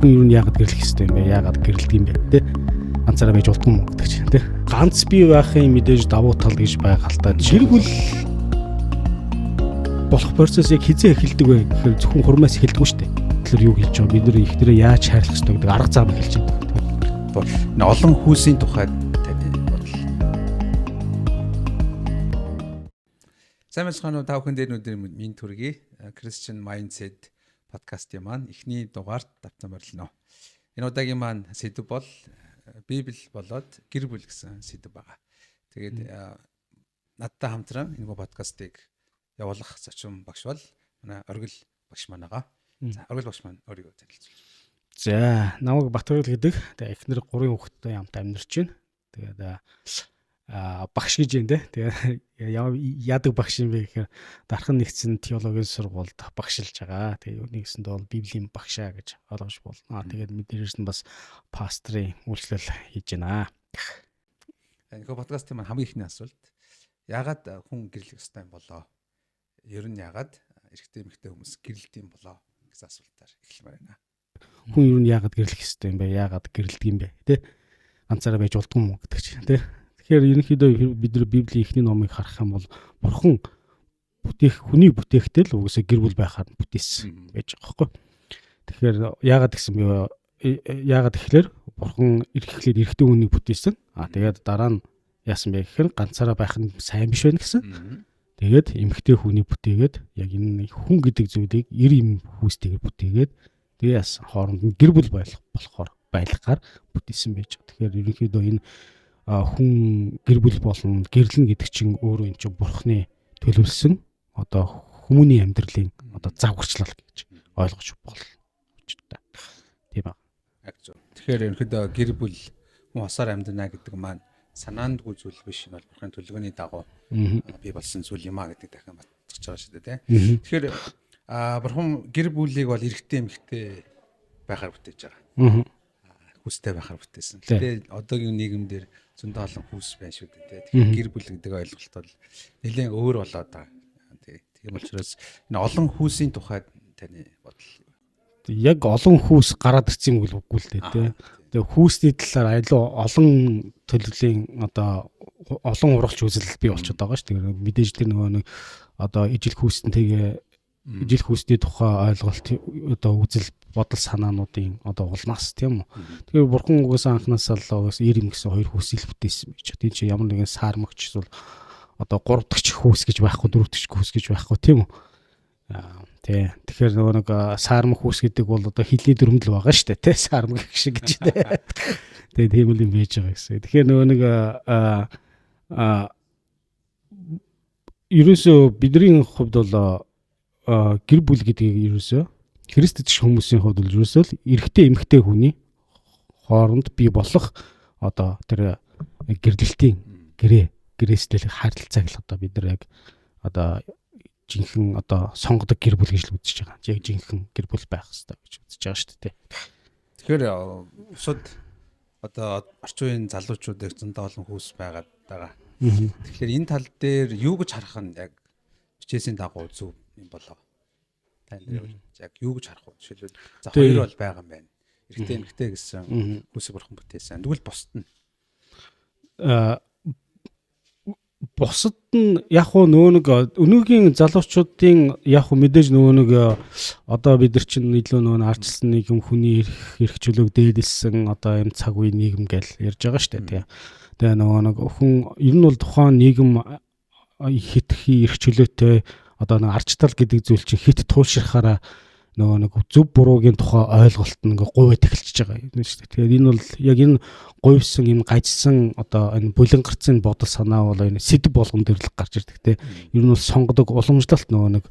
Хүн юу нь яагаад гэрлэх ёстой юм бэ? Яагаад гэрлэдэг юм бэ? Тэ? Ганцаараа байж болдгоо юм гэдэг чинь тэ. Ганц бие байхын мэдээж давуу тал гэж байгаа л та. Гэр бүл болох процесс яг хизээ эхэлдэг вэ гэхээр зөвхөн хурмаас эхэлдэггүй шүү дээ. Тэгэхээр юу хэлж байгаа? Бид нэр их дээрээ яаж хайрлах ёстой гэдэг арга зам хэлж байгаа. Олон хүүсийн тухай таны бодол. Сайн байцгаана уу, та бүхэн дээр нүдэр минь төргий. Christian Mindset подкастын маань эхний дугаарт тавтан морилно. Энэ удаагийн маань сэдэв бол Библи болоод гэр бүл гэсэн сэдэв байгаа. Тэгээд надтай хамтран энэ подкастыг явуулах зочин багш бол манай Оргил багш маань байгаа. За, Оргил багш маань өөрийгөө танилцуулж. За, намайг Батөргөл гэдэг. Тэгээ эхнэр 3 хүүхэдтэй хамт амьдарч байна. Тэгээд багш гэж юм те. Тэгээ яадаг багш юм бэ гэхээр Дархан нэгдсэн теологийн сургуульд багшилж байгаа. Тэгээ нэгсэнд бол Библийн багшаа гэж ойлгож болно. Тэгээд мэдээрээс нь бас пастрын үйлчлэл хийж байна. Энэ подкастын маань хамгийн ихний асуулт. Яагаад хүн гэрлэх ёстой юм болоо? Ер нь яагаад эрэгтэй эмэгтэй хүмүүс гэрлэдэг юм болоо гэсэн асуултаар эхэлмээр байна. Хүн ер нь яагаад гэрлэх ёстой юм бэ? Яагаад гэрлэдэг юм бэ? Тэ? Ганцаараа байж болдгоо юм уу гэдэг чинь тэ. Тэгэхээр ерөнхийдөө бид нар Библийн эхний номыг харах юм бол Бурхан бүтээх хүний бүтээхдээ л угсаа гэр бүл байхаар бүтээсэн байж байгаа байхгүй. Тэгэхээр яагаад гэсэн бэ? Яагаад гэхлээр Бурхан эрхлээд эрэгтэй хүнийг бүтээсэн. Аа тэгээд дараа нь яасан бэ гэхээр ганцаараа байх нь сайн биш байна гэсэн. Тэгээд эмэгтэй хүний бүтээгээд яг энэ хүн гэдэг зүйлийг эр эм хүүстэйгээр бүтээгээд тэгээ яасан хооронд нь гэр бүл болохоор байлгаар бүтээсэн байж байгаа. Тэгэхээр ерөнхийдөө энэ хүн гэр бүл болон гэрлэн гэдэг чинь өөрөө энэ чинь бурхны төлөвлөсөн одоо хүмүүний амьдралын одоо загварчлал гэж ойлгож болно. Тийм аа. Яг зөв. Тэгэхээр ерөнхийдөө гэр бүл хүн хосоор амьдрна гэдэг маань санаандгүй зүйл биш, энэ бол бурхны төлөвлөгөөний дагуу бий болсон зүйл юм а гэдэг дахин батгаж байгаа шүү дээ, тийм. Тэгэхээр бурхан гэр бүлийг бол эрэгтэй эмэгтэй байхаар бүтээж байгаа. Хүүстэй байхаар бүтээсэн. Гэтэ одоогийн нийгэмдэр зөндөө олон хүүс байна шүү дээ. Тэгэхээр гэр бүл гэдэг ойлголт бол нэлээд өөр болоод байгаа. Тийм учраас энэ олон хүүсийн тухай таны бодол. Яг олон хүүс гараад ирсэн юм үгүй л дээ, тий. Тэгээ хүүсний талаар айлуу олон төлөвлийн одоо олон уралч үзэл бий болчиход байгаа шүү. Тэгэхээр мэдээж тэр нөгөө нэг одоо ижил хүүснтэйгээ ижил хүүсний тухай ойлголт одоо үзэл бодол санаануудын одоо улмаас тийм үү. Тэгэхээр бурхан угаасаа анхнаасаа л угаасаа эр юм гэсэн хоёр хүүс ил бүтээсэн байж. Тийм чи ямар нэгэн саармагч эсвэл одоо 3 дахь хүүс гэж байхгүй, 4 дахь хүүс гэж байхгүй тийм үү. Тий. Тэгэхээр нөгөө нэг саармаг хүүс гэдэг бол одоо хилний дүрмэл байгаа шүү дээ, тий. Саармаг шиг гэж тий. Тэгээ тийм л юм байж байгаа гэсэн. Тэгэхээр нөгөө нэг ерөөсөө бидний хувьд бол гэр бүл гэдгийг ерөөсөө Христ итгэгч хүмүүсийн хувьд бол ерөөсөө л эрэгтэй эмэгтэй хүний хооронд бий болох одоо тэр гэрлэлтийн гэрээ гэрээстэл харилцааг л одоо бид нар яг одоо жинхэнэ одоо сонгодог гэр бүл гэж л үзэж байгаа. Яг жинхэнэ гэр бүл байх хэрэгтэй гэж үзэж байгаа шүү дээ. Тэгэхээр бусад одоо орчин үеийн залуучуудыг зөндөө олон хүүс байгаад байгаа. Тэгэхээр энэ тал дээр юу гэж харах нь яг хичээсийн дагуу зөв юм болоо? Та нар яг юу гэж харах вэ? Жишээлбэл за хоёр бол байгаа юм байна. Эрэгтэй эмэгтэй гэсэн хүүсийг бурхан бүтээсэн. Тэгвэл бусд нь бусад нь яг хуу нөгөө нэг өнөөгийн залуучуудын яг хуу мэдээж нөгөө нэг одоо бид нар чинь илүү нөгөө ардчилсан нийгэм хүний эрх чөлөөг дээдэлсэн одоо юм цаг үе нийгэм гэж ярьж байгаа шүү дээ. Тэгээ нөгөө нэг хүн ер нь бол тухайн нийгэм хэтэрхий эрх чөлөөтэй одоо нэг ардчтал гэдэг зүйл чинь хит туйлшрахаараа нөгөө нэг зөв буруугийн тухай ойлголт нь ингээ гуйваад эхэлчихэж байгаа юм шүү дээ. Тэгэхээр энэ бол яг энэ гуйвсан энэ гажсан одоо энэ булангарцын бодол санаа бол энэ сэдв болгон дээр л гарч ирдэг те. Ер нь бол сонгодог уламжлалт нөгөө нэг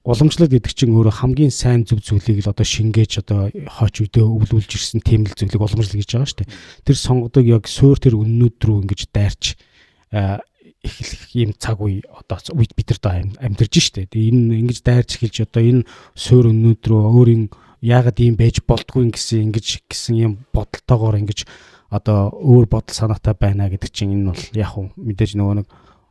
уламжлалт гэдэг чинь өөрөө хамгийн сайн зөв зүйлийг л одоо шингээж одоо хойч үдээ өвлүүлж ирсэн тийм л зүйлийг уламжлал гэж байгаа шүү дээ. Тэр сонгодог яг суур тэр үннүүд рүү ингэж дайрч эхлэх ийм цаг үе одоо үед бид нар амьдарч штэ. Тэгээ энэ ингэж дайрч эхэлж одоо энэ суур өннүүд рүү өөрийн яагаад ийм байж болдгүй гэсэн ингэж гэсэн юм бодолтоогоор ингэж одоо өөр бодол санаатай байна гэдэг чинь энэ бол яг хуу мэдээж нөгөө нэг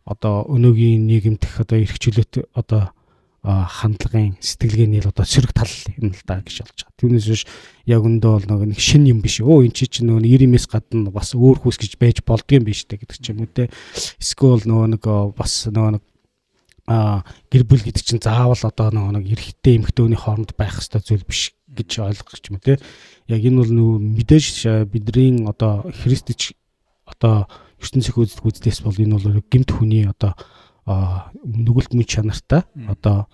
одоо өнөөгийн нийгэмдэх одоо эрх чөлөөт одоо хандлагын сэтгэлгээний л одоо сөрөг тал юм л да гэж болж байгаа. Түүнээс биш яг өндөө бол нөгөө нэг шин юм биш. Өө эн чи чинь нөгөө 90-ээс гадна бас өөр хүүс гэж байж болдгийм биш үү гэдэг ч юм уу те. Эсвэл нөгөө нэг бас нөгөө нэг гэр бүл гэдэг чинь заавал одоо нөгөө нэг эрэгтэй эмэгтэйний хооронд байх ёстой зүйл биш гэж ойлгох ч юм уу те. Яг энэ бол нөгөө мэдээж бидний одоо христч одоо ертөнцийн үздэг үзлээс бол энэ бол гэмт хүний одоо нүгэлт мөн чанартай одоо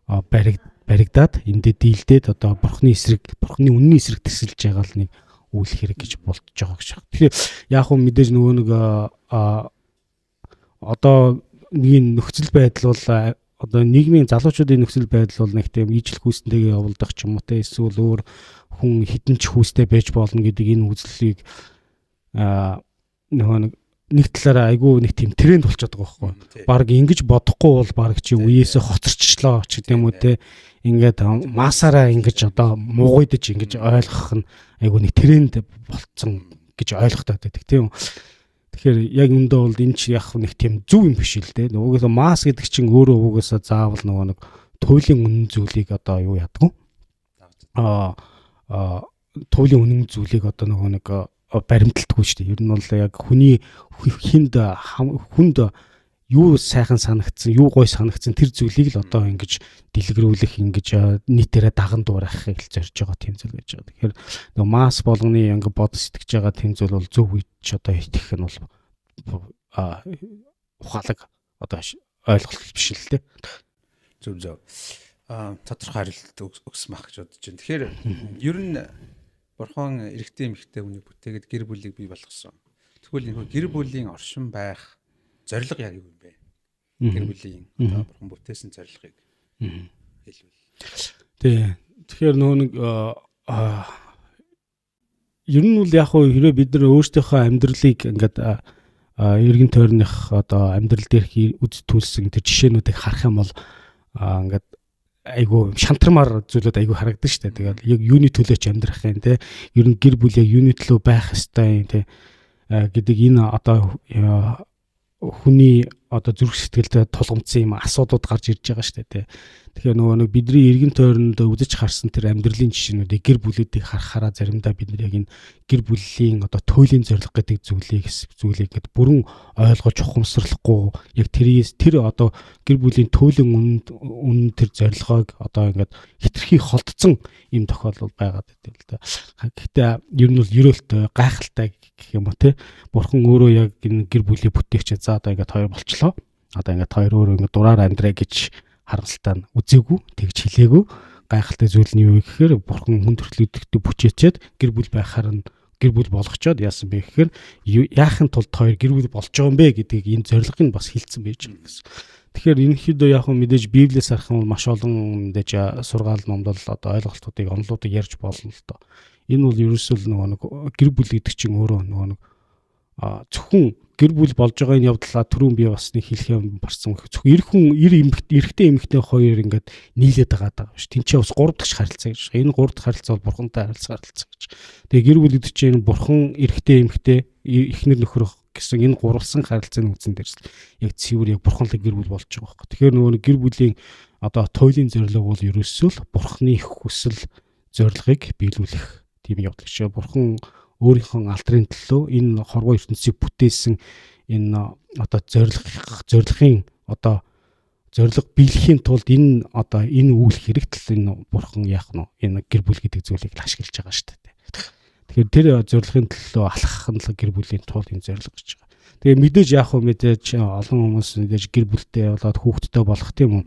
баригдаад эндээ дийлдээд одоо бурхны эсрэг бурхны үнний эсрэг тэсэлж байгаа л нэг үйл хэрэг гэж болдож байгаа гэж. Тэгэхээр яг хөө мэдээж нөгөө нэг одоо нэг нөхцөл байдал бол одоо нийгмийн залуучуудын нөхцөл байдал бол нэг тийм ижил хүүснтэйгээ явуулдах ч юм уу те эсвэл өөр хүн хідэн ч хүүстэй байж болно гэдэг энэ үзлийг нөгөө нэг талаараа айгүй нэг тийм тренд болчиход байгаа байхгүй. Бараг ингэж бодохгүй бол бараг чи үеэсээ хоцорчлоо ч гэдэг юм уу те. Ингээд масаараа ингэж одоо муугүйдэж ингэж ойлгох нь айгүй нэг тренд болцсон гэж ойлгохтой байдаг тийм үү. Тэгэхээр яг өндөө бол энэ чи яг нэг тийм зөв юм биш л дээ. Угаасаа мас гэдэг чинь өөрөө угаасаа заавал нөгөө нэг туйлын үнэн зүйлийг одоо юу яадаг вэ? Аа туйлын үнэн зүйлийг одоо нөгөө нэг баримталдаггүй шүү дээ. Ер нь бол яг хүний хүнд хүнд юу сайхан санагдсан, юу гой санагдсан тэр зүйлийг л одоо ингэж дэлгэрүүлэх, ингэж нийтээрээ даган дуурайхыг л зорж байгаа тийм зүйл гэж байгаа. Тэгэхээр нөгөө масс болгоны ингэ бод сэтгэж байгаа тийм зүйл бол зөв үед ч одоо итгэх нь бол ухаалаг одоо ойлголт биш л дээ. Зөв зөв. Тодорхой хариулт өгсөн байх гэж бодож байна. Тэгэхээр ер нь Бурхан эрэгтэй эмэгтэй хүнийг бүтээгээд гэр бүлийг бий болгосон. Тэгвэл энэ гэр бүлийн оршин байх зорилго яг юу юм бэ? Гэр бүлийн одоо Бурхан бүтээсэн зорилгыг хэлбэл. Тий. Тэгэхээр нөгөө нэг ер нь бол яг хөө хэрвээ бид нар өөрсдийнхөө амьдралыг ингээд эргэн тойрных одоо амьдрал дээрх үз төлсөн тэр жишээнүүдийг харах юм бол ингээд айгу шантармаар зүйлүүд айгу харагдана шүү дээ. Тэгээд яг юуны төлөө ч амьдрах юм те. Ер нь гэр бүл яг юуны төлөө байх ёстой юм те гэдэг энэ одоо хүний одоо зүрх сэтгэлдээ тулгамдсан юм асуудлууд гарч ирж байгаа шүү дээ те. Тэгэхээр нөгөө нэг бидний эргэн тойронд үзэж харсан тэр амьдралын жишээнүүдийг гэр бүлүүдийг харахаараа заримдаа бид нар яг энэ гэр бүлийн одоо туйлын зорилго гэдэг зүйлийг ингээд бүрэн ойлгож ухамсарлахгүй яг тэрээс тэр одоо гэр бүлийн туйлын үнэн тэр зорилгоог одоо ингээд хитрхи холдсон юм тохиолдол байгаад байдаг л да. Гэхдээ ер нь бол ерөөлтэй гайхалтай гэх юм уу те. Бурхан өөрөө яг энэ гэр бүлийг бүтээгч за одоо ингээд хоёр болчлоо. Одоо ингээд хоёр өөрөө ингээд дураар амьдраа гэж харамсалтай нь үзээгүй, тэгж хэлээгүй. Гайхалтай зүйл нь юу гэхээр бурхан хүн төрөлхтөд бүчээчээд гэр бүл байхаар нь гэр бүл болгочоод яасан бэ гэхээр яахын тулд хоёр гэр бүл болж байгаа юм бэ гэдгийг энэ зорилгыг нь бас хэлсэн байж байгаа гэсэн. Тэгэхээр энэхийдөө яг хөө мэдээж Библиэс харах юм бол маш олон мэдээж сургаал номдол одоо ойлголтуудыг онолуудыг ярьж болно л доо. Энэ бол ерөөсөө л нөгөө нэг гэр бүл гэдэг чинь өөрөө нөгөө нэг зөвхөн гэр бүл болж байгаа энэ явдлаа түрүүн би бас нэг хэлэх юм барсан. Зөвхөн эр хүн эр эмэгтэй эмэгтэй хоёр ингээд нийлээд байгаа даа биш. Тинчээ бас гурав дахь харилцаа гэж. Энэ гурав дахь харилцаа бол бурхантай харилцаа гэж. Тэгээ гэр бүл гэдэг чинь бурхан эрэгтэй эмэгтэй эхнэр нөхөр гэсэн энэ гурвалсан харилцааны үндсэн дээрс яг цэвэр яг бурханлаг гэр бүл болж байгаа байхгүй. Тэгэхээр нөгөө нэг гэр бүлийн одоо туйлын зорилго бол ерөөсөө л бурханы хүсэл зорилгыг биелүүлэх тийм явдал гэж. Бурхан өөрийнхөө алдрын төлөө энэ хорвоо ертөнцийг бүтээсэн энэ одоо зорилгын одоо зорилго биелэхийн тулд энэ одоо энэ үйл хэрэгтэл энэ бурхан яах нь энэ гэр бүл гэдэг зүйлийг л ашиглаж байгаа шүү дээ. Тэгэхээр тэр зорилгын төлөө алхах нь л гэр бүлийн тул энэ зорилго гэж байгаа. Тэгээ мэдээж яах вэ мэдээж олон хүмүүс мэдээж гэр бүлтэй болоод хүүхэдтэй болох тийм үү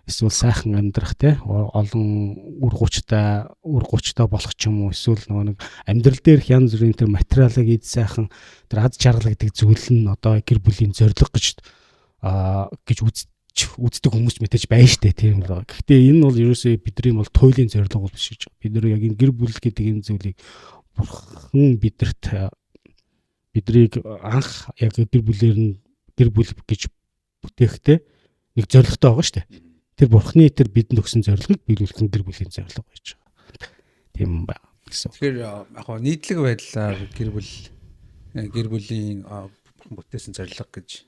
эсвэл сайхан амьдрах те олон үр гучтай болох ч юм уу эсвэл нөгөө нэг амьдрал дээрх янз бүрийн тэр материалыг эд сайхан тэр аз жаргал гэдэг зүйл нь одоо гэр бүлийн зорилго гэж гэж үздэг хүмүүс мэдээж байна штэ тийм л. Гэхдээ энэ бол ерөөсөө бидний бол туйлын зорилго бол биш гэж. Бид нар яг энэ гэр бүл гэдэг энэ зүйлийг бурхан бидэрт бидрийг анх яг гэр бүлээр нь гэр бүл гэж бүтээхдээ нэг зорилготой байгаа штэ. Тэр бурхны тэр бидэнд өгсөн зорилгыг биелүүлэх нь гэр бүлийн зорилго байж байгаа. Тийм байна гэсэн. Тэгэхээр яг гоо нийтлэг байдлаар гэр бүл гэр бүлийн бурхан бүтээсэн зорилго гэж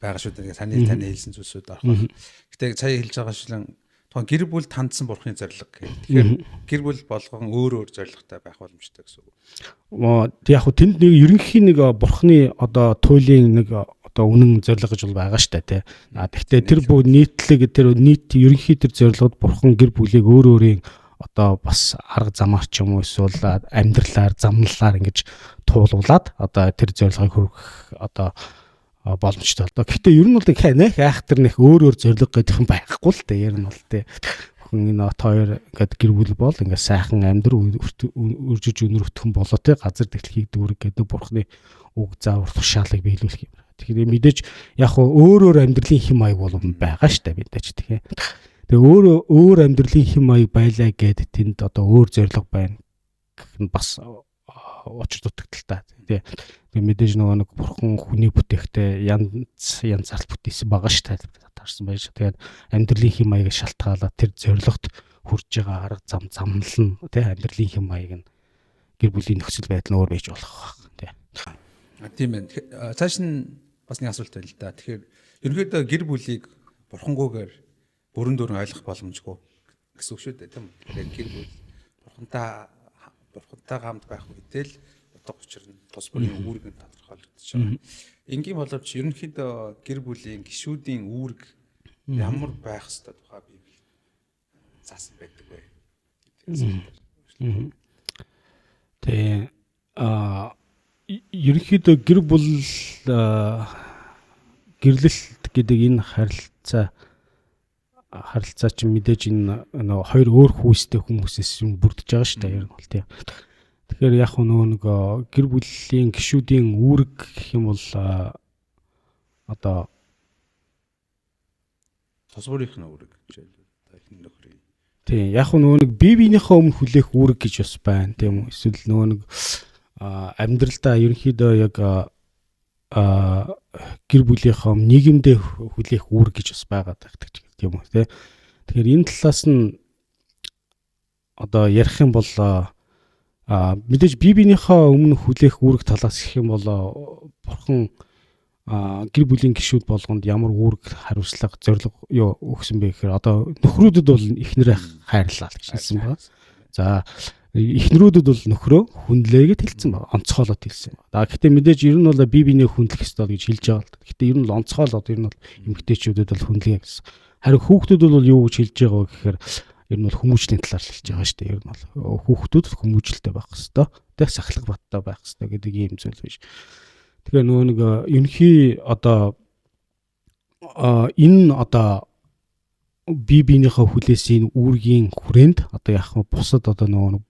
байгаа шүү дээ. Таны хэлсэн зүйлсүүд орох. Гэтэ сая хэлж байгаа шилэн тухайн гэр бүл тандсан бурхны зорилго гэх. Тэгэхээр гэр бүл болгон өөр өөр зорилготой байх боломжтой гэсэн үг. Яг хөө тэнд нэг ерөнхий нэг бурхны одоо туйлын нэг одоо үнэн зорилго гэж бол байгаа штэ тий. А тэгтээ тэр бүх нийтлэг тэр нийт ерөнхий тэр зорилгод бурхан гэр бүлийг өөр өөрийн одоо бас арга замаар ч юм уу эсвэл амьдралаар замналаар ингэж туулуулад одоо тэр зорилгыг хүргэх одоо боломжтой л доо. Гэхдээ ер нь бол нэх айхтар нэх өөр өөр зорилго гэдэг юм байхгүй л дээ. Ер нь бол тий. Хүн энэ от хоёр ингээд гэр бүл бол ингээд сайхан амьдр өржиж өнөр өтгөн болоо тий газар дэлхийг дүүрэг гэдэг бурхны үг заавар тушаалыг биелүүлэх юм. Тэгэхээр мэдээж яг өөр өөр амьдралын хэм маяг бол байгаа штэ мэдээж тэгэхээр. Тэгээ өөр өөр амьдралын хэм маяг байлаа гэд тэнд одоо өөр зорилго байна гэх нь бас учир дутагдaltaй тий. Тэгээ мэдээж нөгөө нэг бурхан хүний бүтээхдээ янз янзаар бүтээсэн байгаа шүү дээ. Таарсан байж. Тэгээд амьдралын хэм маягийг шалтгаалаад тэр зорилгот хүрж байгаа арга зам замнал нь тий амьдралын хэм маяг нь гэр бүлийн нөхцөл байдал нь өөр байж болох байх тий. Тийм байна. Цааш нь бас нэг асуулт байна л да. Тэгэхээр ерөнхийдөө гэр бүлийг бурхангүйгээр бүрэн дүүрэн ойлгох боломжгүй гэсэн үг шүү дээ тийм үү. Тэгэхээр гэр бүл бурхантайгаа хамт байх үедээ л утга учир нь тус бүрийн үүрэг нь тодорхойлогдож байгаа. Энгийн боловч ерөнхийдөө гэр бүлийн гишүүдийн үүрэг ямар байх ёстой тухай Библи заасан байдаг вэ? Тэ ерөнхийдөө гэр бүл гэрлэлт гэдэг энэ харилцаа чинь мэдээж энэ нөгөө хоёр өөр хүүстэй хүмүүсээс юм бүрдэж байгаа шүү дээ. Ер нь бол тийм. Тэгэхээр яг нөгөө нэг гэр бүлийн гишүүдийн үүрэг гэх юм бол одоо тус бүрийнх нь үүрэг жишээлбэл эхнэр нөхрийн. Тийм. Яг нөгөө нэг бие биенийхээ өмнө хүлээх үүрэг гэж бас байна тийм үү? Эсвэл нөгөө нэг амьдралдаа ерөнхийдөө яг гэр бүлийнхээ нийгэмдээ хүлээх үүрэг гэж бас байгаад байдаг ч гэх юм уу тий. Тэгэхээр энэ талаас нь одоо ярих юм бол мэдээж бие биенийхээ өмнө хүлээх үүрэг талаас гэх юм бол бурхан гэр бүлийн гишүүд болгонд ямар үүрэг хариуцлага зорилго юу өгсөн бэ гэхээр одоо нөхрүүдэд бол эхнэрээ хайрлаа гэж хэлсэн байна. За эхнэрүүдэд бол нөхрөө хүндлээ гэж хэлсэн байна. Онцгойлоод хэлсэн байна. Гэхдээ мэдээж ер нь бол бие биенээ хүндлэх ёстой гэж хэлж байгаа л. Гэхдээ ер нь бол онцгойлоод ер нь бол эмэгтэйчүүдэд бол хүндлэе гэсэн. Харин хүүхдүүд бол юу гэж хэлж байгаа вэ гэхээр ер нь бол хүмүүжлийн талаар хэлж байгаа шүү дээ. Ер нь бол хүүхдүүд хүмүүжлэлтэй байх ёстой. Тэг сахилга баттай байх ёстой гэдэг ийм зүйл биш. Тэгэхээр нөгөө нэг ерөнхий одоо энэ одоо бие биенийхээ хүлээсийн үүргийн хүрээнд одоо яг бусад одоо нөгөө нэг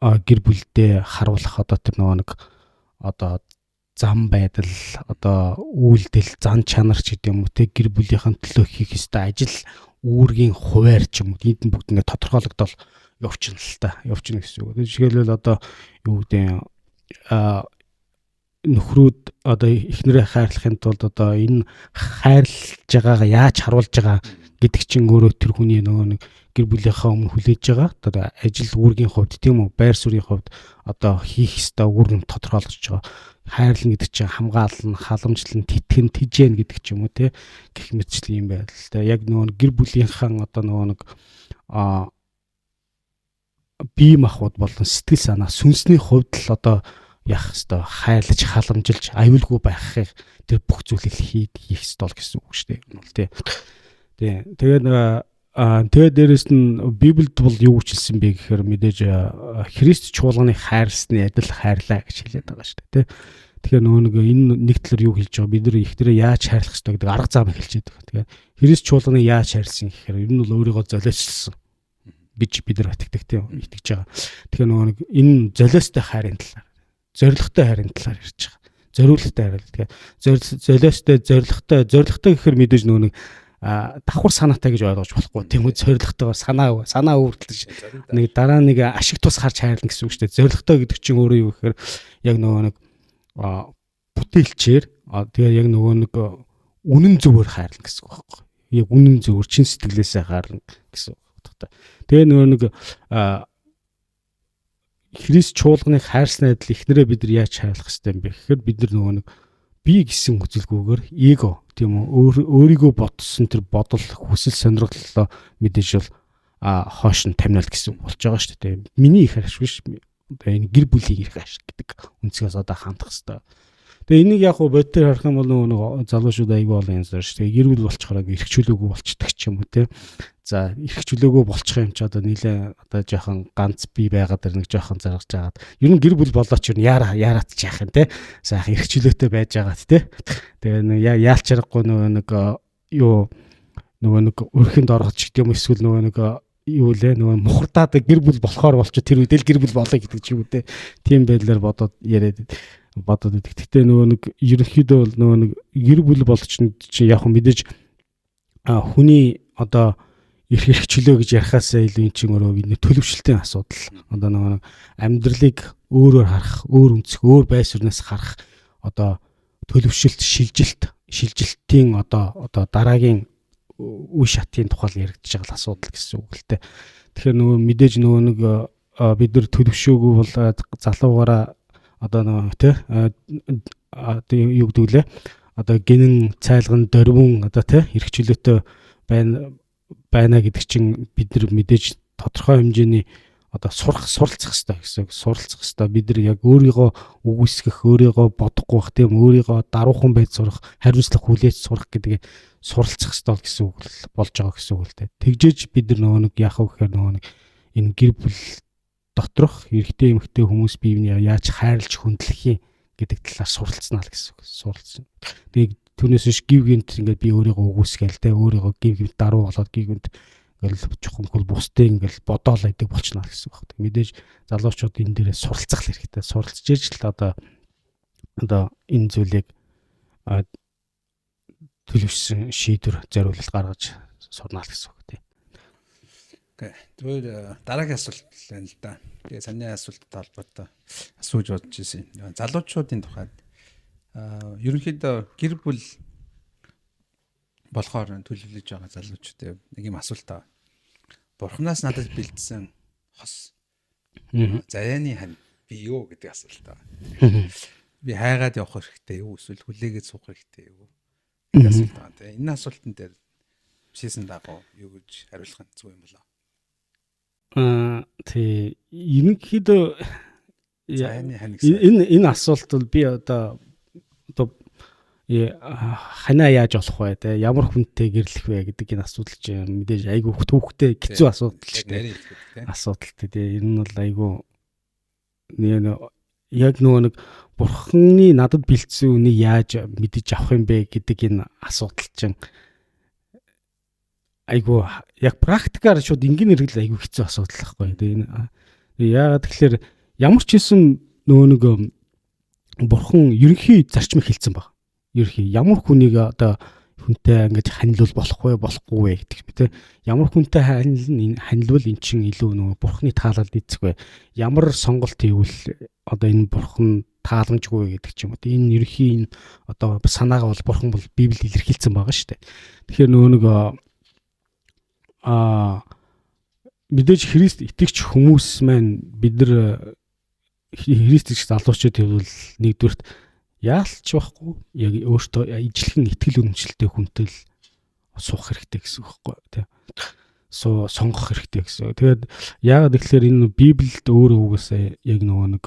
гэр бүлдээ харуулах одоо тэр нөгөө нэг одоо зам байдал одоо үйлдэл зан чанар ч гэдэг юм уу те гэр бүлийнхэн төлөө хийх ёстой ажил үүргийн хуваар ч юм уу энд бүгд ингээд тодорхойлогдол явчихна л та явчихна гэсэн үг. Жишээлбэл одоо юу гэдэг нөхрүүд одоо эхнэрээ хайрлахын тулд одоо энэ хайрлаж байгаагаа яаж харуулж байгаа гэдэг чинь өөрөө тэр хүний нөгөө нэг гэр бүлийнхаа өмнө хүлээж байгаа одоо ажил үүргийн хувьд тийм үү байр суурийн хувьд одоо хийх ёстой үүрэг нь тодорхойлогдож байгаа. Хайрлна гэдэг чинь хамгаална, халамжлан, тэтгэн, тижээн гэдэг ч юм уу те гэх мэтчлэн юм байдалтай. Яг нөгөө гэр бүлийнхаа одоо нөгөө нэг бие махбод болон сэтгэл санаа сүнсний хувьд л одоо яах ёстой хайрлаж халамжилж аюулгүй байхыг тэр бүх зүйлийг хийх ёстой л гэсэн үг шүү дээ. Бол тий. Тэгээд тэгээд дээрэс нь Библиэд бол юу гэж хэлсэн бэ гэхээр мэдээж Христ чуулганы хайрлсны адил хайрлаа гэж хэлээд байгаа шүү дээ тий. Тэгэхээр нөгөө нэг энэ нэг талаар юу хэлж байгаа бид нар ихнэрээ яаж хайрлах ёстой гэдэг арга зам хэлж байгаа. Тэгэхээр Христ чуулганы яаж хайрлсан гэхээр ер нь бол өөрийгөө золиослсон гэж бид нар итгэдэг тийм итгэж байгаа. Тэгэхээр нөгөө нэг энэ золиостой хайрын талаар зоригтой хайрын талаар ярьж байгаа. Зориулттай хайр. Тэгэхээр золиостой, зоригтой, зоригтой гэхээр мэдээж нөгөө нэг давхар санаатай гэж ойлгож болохгүй тийм үү? Зоригтойгоор санаа өвөртлөж нэг дараа нэг ашиг тус харж хайрлна гэсэн үг шүү дээ. Зоригтой гэдэг чинь өөрөө юу гэхээр яг нөгөө нэг бүтээлчээр тэгээ яг нөгөө нэг үнэн зөвөр хайрлна гэсэн үг байхгүй. Яг үнэн зөвөр чин сэтгэлээсээ хайрлна гэсэн утгатай. Тэгээ нөгөө нэг Христ чуулганыг хайрсны адил эхнэрээ бид нар яаж хайрлах ёстой юм бэ гэхээр бид нар нөгөө нэг би гэсэн үзэлгүйгээр эго тийм үү, өөрийгөө бодсон тэр бодол, хүсэл, сонирхлоо мэдээж бол хоош нь тамнал гэсэн болж байгаа шүү дээ. Миний их ашиг биш. Одоо энэ гэр бүлийн эрх ашиг гэдэг өнцгөөс одоо хандах хэрэгтэй. Тэгээ энийг яг хуу бодитоор харах юм бол нөгөө залуучууд айгүй олон янз шүү дээ. Гэр бүл болчихоор эрх чөлөөгүй болчдөг ч юм уу те. За, эрх чөлөөгөө болчих юм чи одоо нилээ одоо жоохон ганц би байгаад тэр нэг жоохон заргаж агаад ер нь гэр бүл болоо ч ер нь яараа яараат ч яах юм те. Сайхан эрх чөлөөтэй байж байгаад те. Тэгээ нэг яалч аргагүй нөгөө нэг юу нөгөө нэг өрхөнд орох ч гэдэг юм, эсвэл нөгөө нэг юу лээ нөгөө мухардаад гэр бүл болохоор болчих, тэр үедээ л гэр бүл болоо гэдэг ч юм уу те. Тийм байдлаар бодоод яриад бодоод байдаг. Гэхдээ нөгөө нэг ерөнхийдөө бол нөгөө нэг гэр бүл болч чи яг мэдээж хүний одоо эрх чөлөө гэж ярихаасаа илүү эн чинь өөрөө бидний төлөвшлтийн асуудал. Одоо нөгөө нэг амьдралыг өөрөөр харах, өөр өнцөг, өөр байр суурнаас харах одоо төлөвшөлт, шилжилт, шилжилтийн одоо дараагийн үе шатын тухай яригдж байгаа асуудал гэсэн үг л дээ. Тэгэхээр нөгөө мэдээж нөгөө нэг бид нар төлөвшөөгүй бол залуугаараа одоо нөгөө тэ одоо юу гэдэг лээ, одоо гинэн цайлган дөрвөн одоо тэ эрх чөлөөтэй байна гэдэг чинь бид нар мэдээж тодорхой хэмжээний одоо суралцах хэрэгтэй гэсэн. Суралцах хэрэгтэй. Бид нар яг өөрийгөө үгүйсгэх, өөрийгөө бодохгүй бах тийм, өөрийгөө даруухан байж сурах, хариуцлага хүлээж сурах гэдгээ суралцах хэрэгтэй гэсэн үг болж байгаа гэсэн үг л дээ. Тэгжээж бид нар нөгөө нэг яах вэ гэхээр нөгөө нэг энэ гэр бүл доторх эрэгтэй эмэгтэй хүмүүс бие биенээ яаж хайрлж хүндлэх юм гэдэг талаар суралцнаа л гэсэн үг. Суралцсан. Тэгээд түүнээс биш гів гинт ингээд би өөрийгөө үгүйсгээл те, өөрийгөө гів гинт даруу болоод гів гинт ингээл чухамхол бусдыг ингээл бодоол байдаг болчихно гэсэн үг байна. Мэдээж залуучууд энэ дээрээ суралцах хэрэгтэй. Суралцж иж л одоо энэ зүйлийг төлөвшсөн шийдвэр зориулалт гаргаж сурнаа л гэсэн үг тийм. Окей. Тэгвэл дараагийн асуулт байна л да. Тэгээ саний асуулттай холбоотой асууж бодож ирсэн. Залуучуудын тухайд ерөнхийдөө гэр бүл болохоор төлөвлөж байгаа залуучуудын нэг юм асуулт аа. Бурханаас надад бэлдсэн хос заяаны хань би юу гэдэг асуулт аа. Би хайгаад явах хэрэгтэй юу, эсвэл хүлээгээд суух хэрэгтэй юу гэдэг асуулт аа. Тэгээ энэ асуултан дээр бишсэн дагуу юу гэж хариулах нь зөв юм болоо? Тий, ерөнхийдөө энэ асуулт бол би одоо ханаа яаж олох вэ те, ямар хүнтэй гэрлэх вэ гэдэг энэ асуудал чинь мэдээж айгүй төвхтэй хэцүү асуудал шүү дээ. Асуудал тий. Энэ нь бол айгүй яг нөгөө нэг бурхны надад бэлдсэн үнийг яаж мэдэж авах юм бэ гэдэг энэ асуудал чинь айгүй яг практикаар шууд энгийн хэрэгэл айгүй хэцүү асуудал байхгүй. Тэгээ энэ яагаад тэгэхээр ямар ч хэлсэн нөгөө нэг бурхан ерөнхий зарчмыг хэлсэн баг. Ерөнхий ямар хүнийг одоо хүнтэй ингэж ханилуул болох вэ, болохгүй вэ гэдэг юм те. Ямар хүнтэй ханилвал эн чинь илүү нөгөө бурханы таалалд эцэг вэ? Ямар сонголт хийвэл одоо энэ бурхан тааламжгүй гэдэг ч юм уу. Энэ ерөнхий энэ одоо санаагаа бол бурхан бол Библиэд илэрхийлсэн байгаа шүү дээ. Тэгэхээр нөгөө нэг мэдээж Христ итгэгч хүмүүс маань бид нар Христ итгэгч залуучууд бол нэгдүгээрт яалч байхгүй яг өөртөө ижлэхэн итгэл үнэмшилтэй хүнтэй л суух хэрэгтэй гэсэн үг байхгүй тий. Сонгох хэрэгтэй гэсэн. Тэгээд яагаад гэхээр энэ Библиэд өөрөө угаасаа яг нөгөө нэг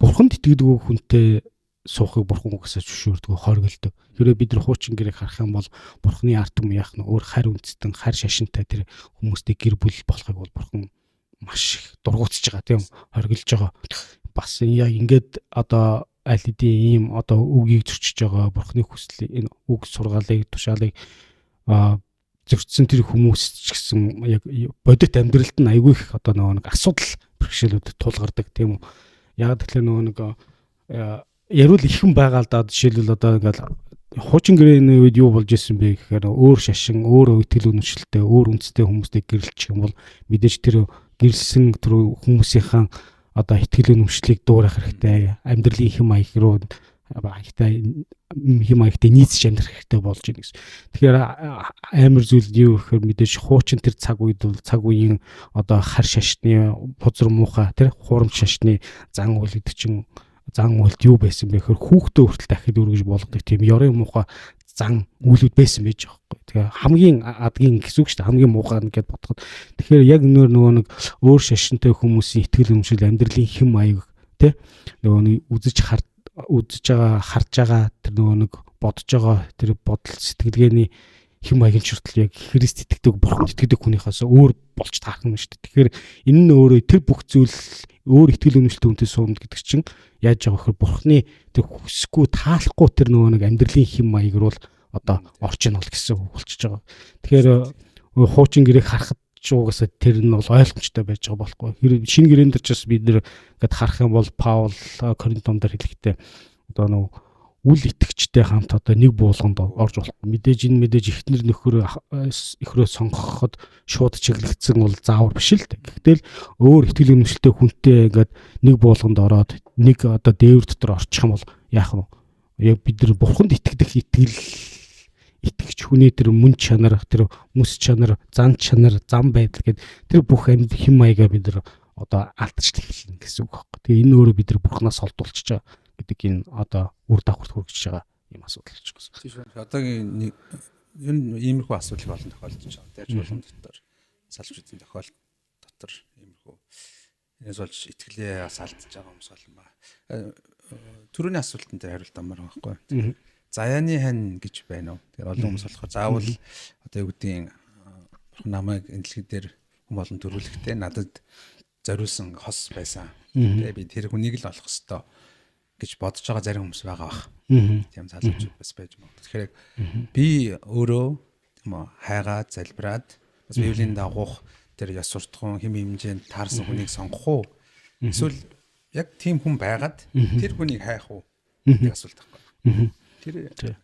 бурханд итгэдэг хүнтэй суухыг бурхан угаасаа зөвшөөрдөг, хоригддог. Хэрвээ бид нар хуучин гэрээг харах юм бол бурханы ард түмэн яах нь өөр харь үндэстэн, харь шашинтай тэр хүмүүстэй гэр бүл болохыг бол бурхан маш их дургуутсаж байгаа тийм, хоригдж байгаа. Бас яг ингээд одоо аль хэдийн ийм одоо үгийг зөрчиж байгаа бурханы хүслийг, энэ үг сургаалыг, тушаалыг зөрчсөн тэр хүмүүс ч гэсэн яг бодит амьдралд нь айгүй их одоо нөгөө нэг асуудал бэрхшээлүүд тулгардаг тийм үү. Яг тэгэхээр нөгөө нэг яриул ихэн байгаа л да. Жишээлбэл одоо ингээл хуучин гэрээний үед юу болж исэн бэ гэхээр өөр шашин, өөр итгэл үнэмшилтэй, өөр үндэстэй хүмүүстэй гэрэлчих юм бол мэдээж тэр гэрэлсэн тэр хүмүүсийнхаа одоо итгэл үнэмшлийг дуурайх хэрэгтэй, амьдралын хэм маяг руу маягтай хэм маягтай нийцэж амьдрах хэрэгтэй болж байна гэсэн. Тэгэхээр амар зүйл юу гэхээр мэдээж хуучин тэр цаг үед бол цаг үеийн одоо хар шашны бузар муухай тэр хуурамч шашны зан үйл гэдэг чинь зан үйлд юу байсан бэ гэхээр хүүхдээ хүртэл дахид өргөж болгодог тийм ёрын муухай зан үйлүүд байсан байж байгаа байхгүй. Тэгээ хамгийн адгийн гэсэн үг шүү дээ. Хамгийн муухай гэдээ бодоход. Тэгэхээр яг нөр нөгөө нэг өөр шашинтай хүмүүсийн итгэл үнэмшил, амьдралын хэм маяг тэ нөгөө нэг үзэж үзэж байгаа, харж байгаа тэр нөгөө нэг бодож байгаа тэр бодол сэтгэлгээний хэм маягийн хүртэл яг Христ итгэдэг, Бурханд итгэдэг хүнийхээс өөр болж таарах юм шүү дээ. Тэгэхээр энэ нь өөрөө тэр бүх зүйл өөр итгэл үнэмшилтэй хүнтэй суумд гэдэг чинь яаж байгаа вэхээр Бурхны тэр хүсэхгүй таалахгүй тэр нөгөө нэг амьдралын хэм маяг руу одоо орж ийн бол гэсэн үг болчихж байгаа. Тэгэхээр хуучин гэрээг харахад ч угаасаа тэр нь бол ойлгомжтой байж байгаа болохгүй. Тэр шинэ гэрээн дээр ч бас бид нэр ингээд харах юм бол Паул Коринт номдор хэлэхдээ одоо нөгөө үл итгэгчтэй хамт одоо нэг буулганд орж болохгүй. Мэдээж энэ мэдээж эхнэр нөхөр эхрөө сонгоход шууд чиглэгдсэн бол заавар биш л дээ. Гэхдээ л өөр итгэл үнэмшилтэй хүнтэй ингээд нэг буулганд ороод нэг одоо дээвэр дотор орчих юм бол яах вэ? Яг бид нар бурханд итгэдэг итгэл итгэгч хүний тэр мөн чанар, тэр мэс чанар, зан чанар, зам байдал гэд тэр бүх амьд хэм маягаа бид нар одоо алдчихл эхэлнэ гэсэн үг байхгүй. Тэгээ энэ өөрөө бид нар бурхнаас олдуулчихж байгаа гэдэг энэ одоо үр дагаварт хүргэж байгаа юм асуудал болж байгаа. Тийм шүү. Одоогийн нэг ер нь иймэрхүү асуудал олон тохиолдож байгаа. Дайж болон дотор салчуудын тохиолдол дотор иймэрхүү энэс болж итгэлээ бас алдаж байгаа хүмүүс олон ба. Түрүүний асуултан дээр хариулт амаар байхгүй. Заяаны хань гэж байна уу? Тэгэхээр олон хүмүүс болохоор заавал одоо юу гэдгийг бурхан намайг энэ дэлхий дээр хүм олон төрүүлэхдээ надад зориулсан хос байсан. Тэгээ би тэр хүнийг л олох ёстой гэж бодож байгаа зарим хүмүүс байгаа бах. Тийм залуучууд бас байж магадгүй. Тэгэхээр би өөрөө тийм үү хайгаад залбираад бас Библийн дагуух тэр ёс суртахуун хэм хэмжээнд таарсан хүнийг сонгох уу? Эсвэл яг тийм хүн байгаад тэр хүнийг хайх уу гэдэг асуулт байхгүй. Тэр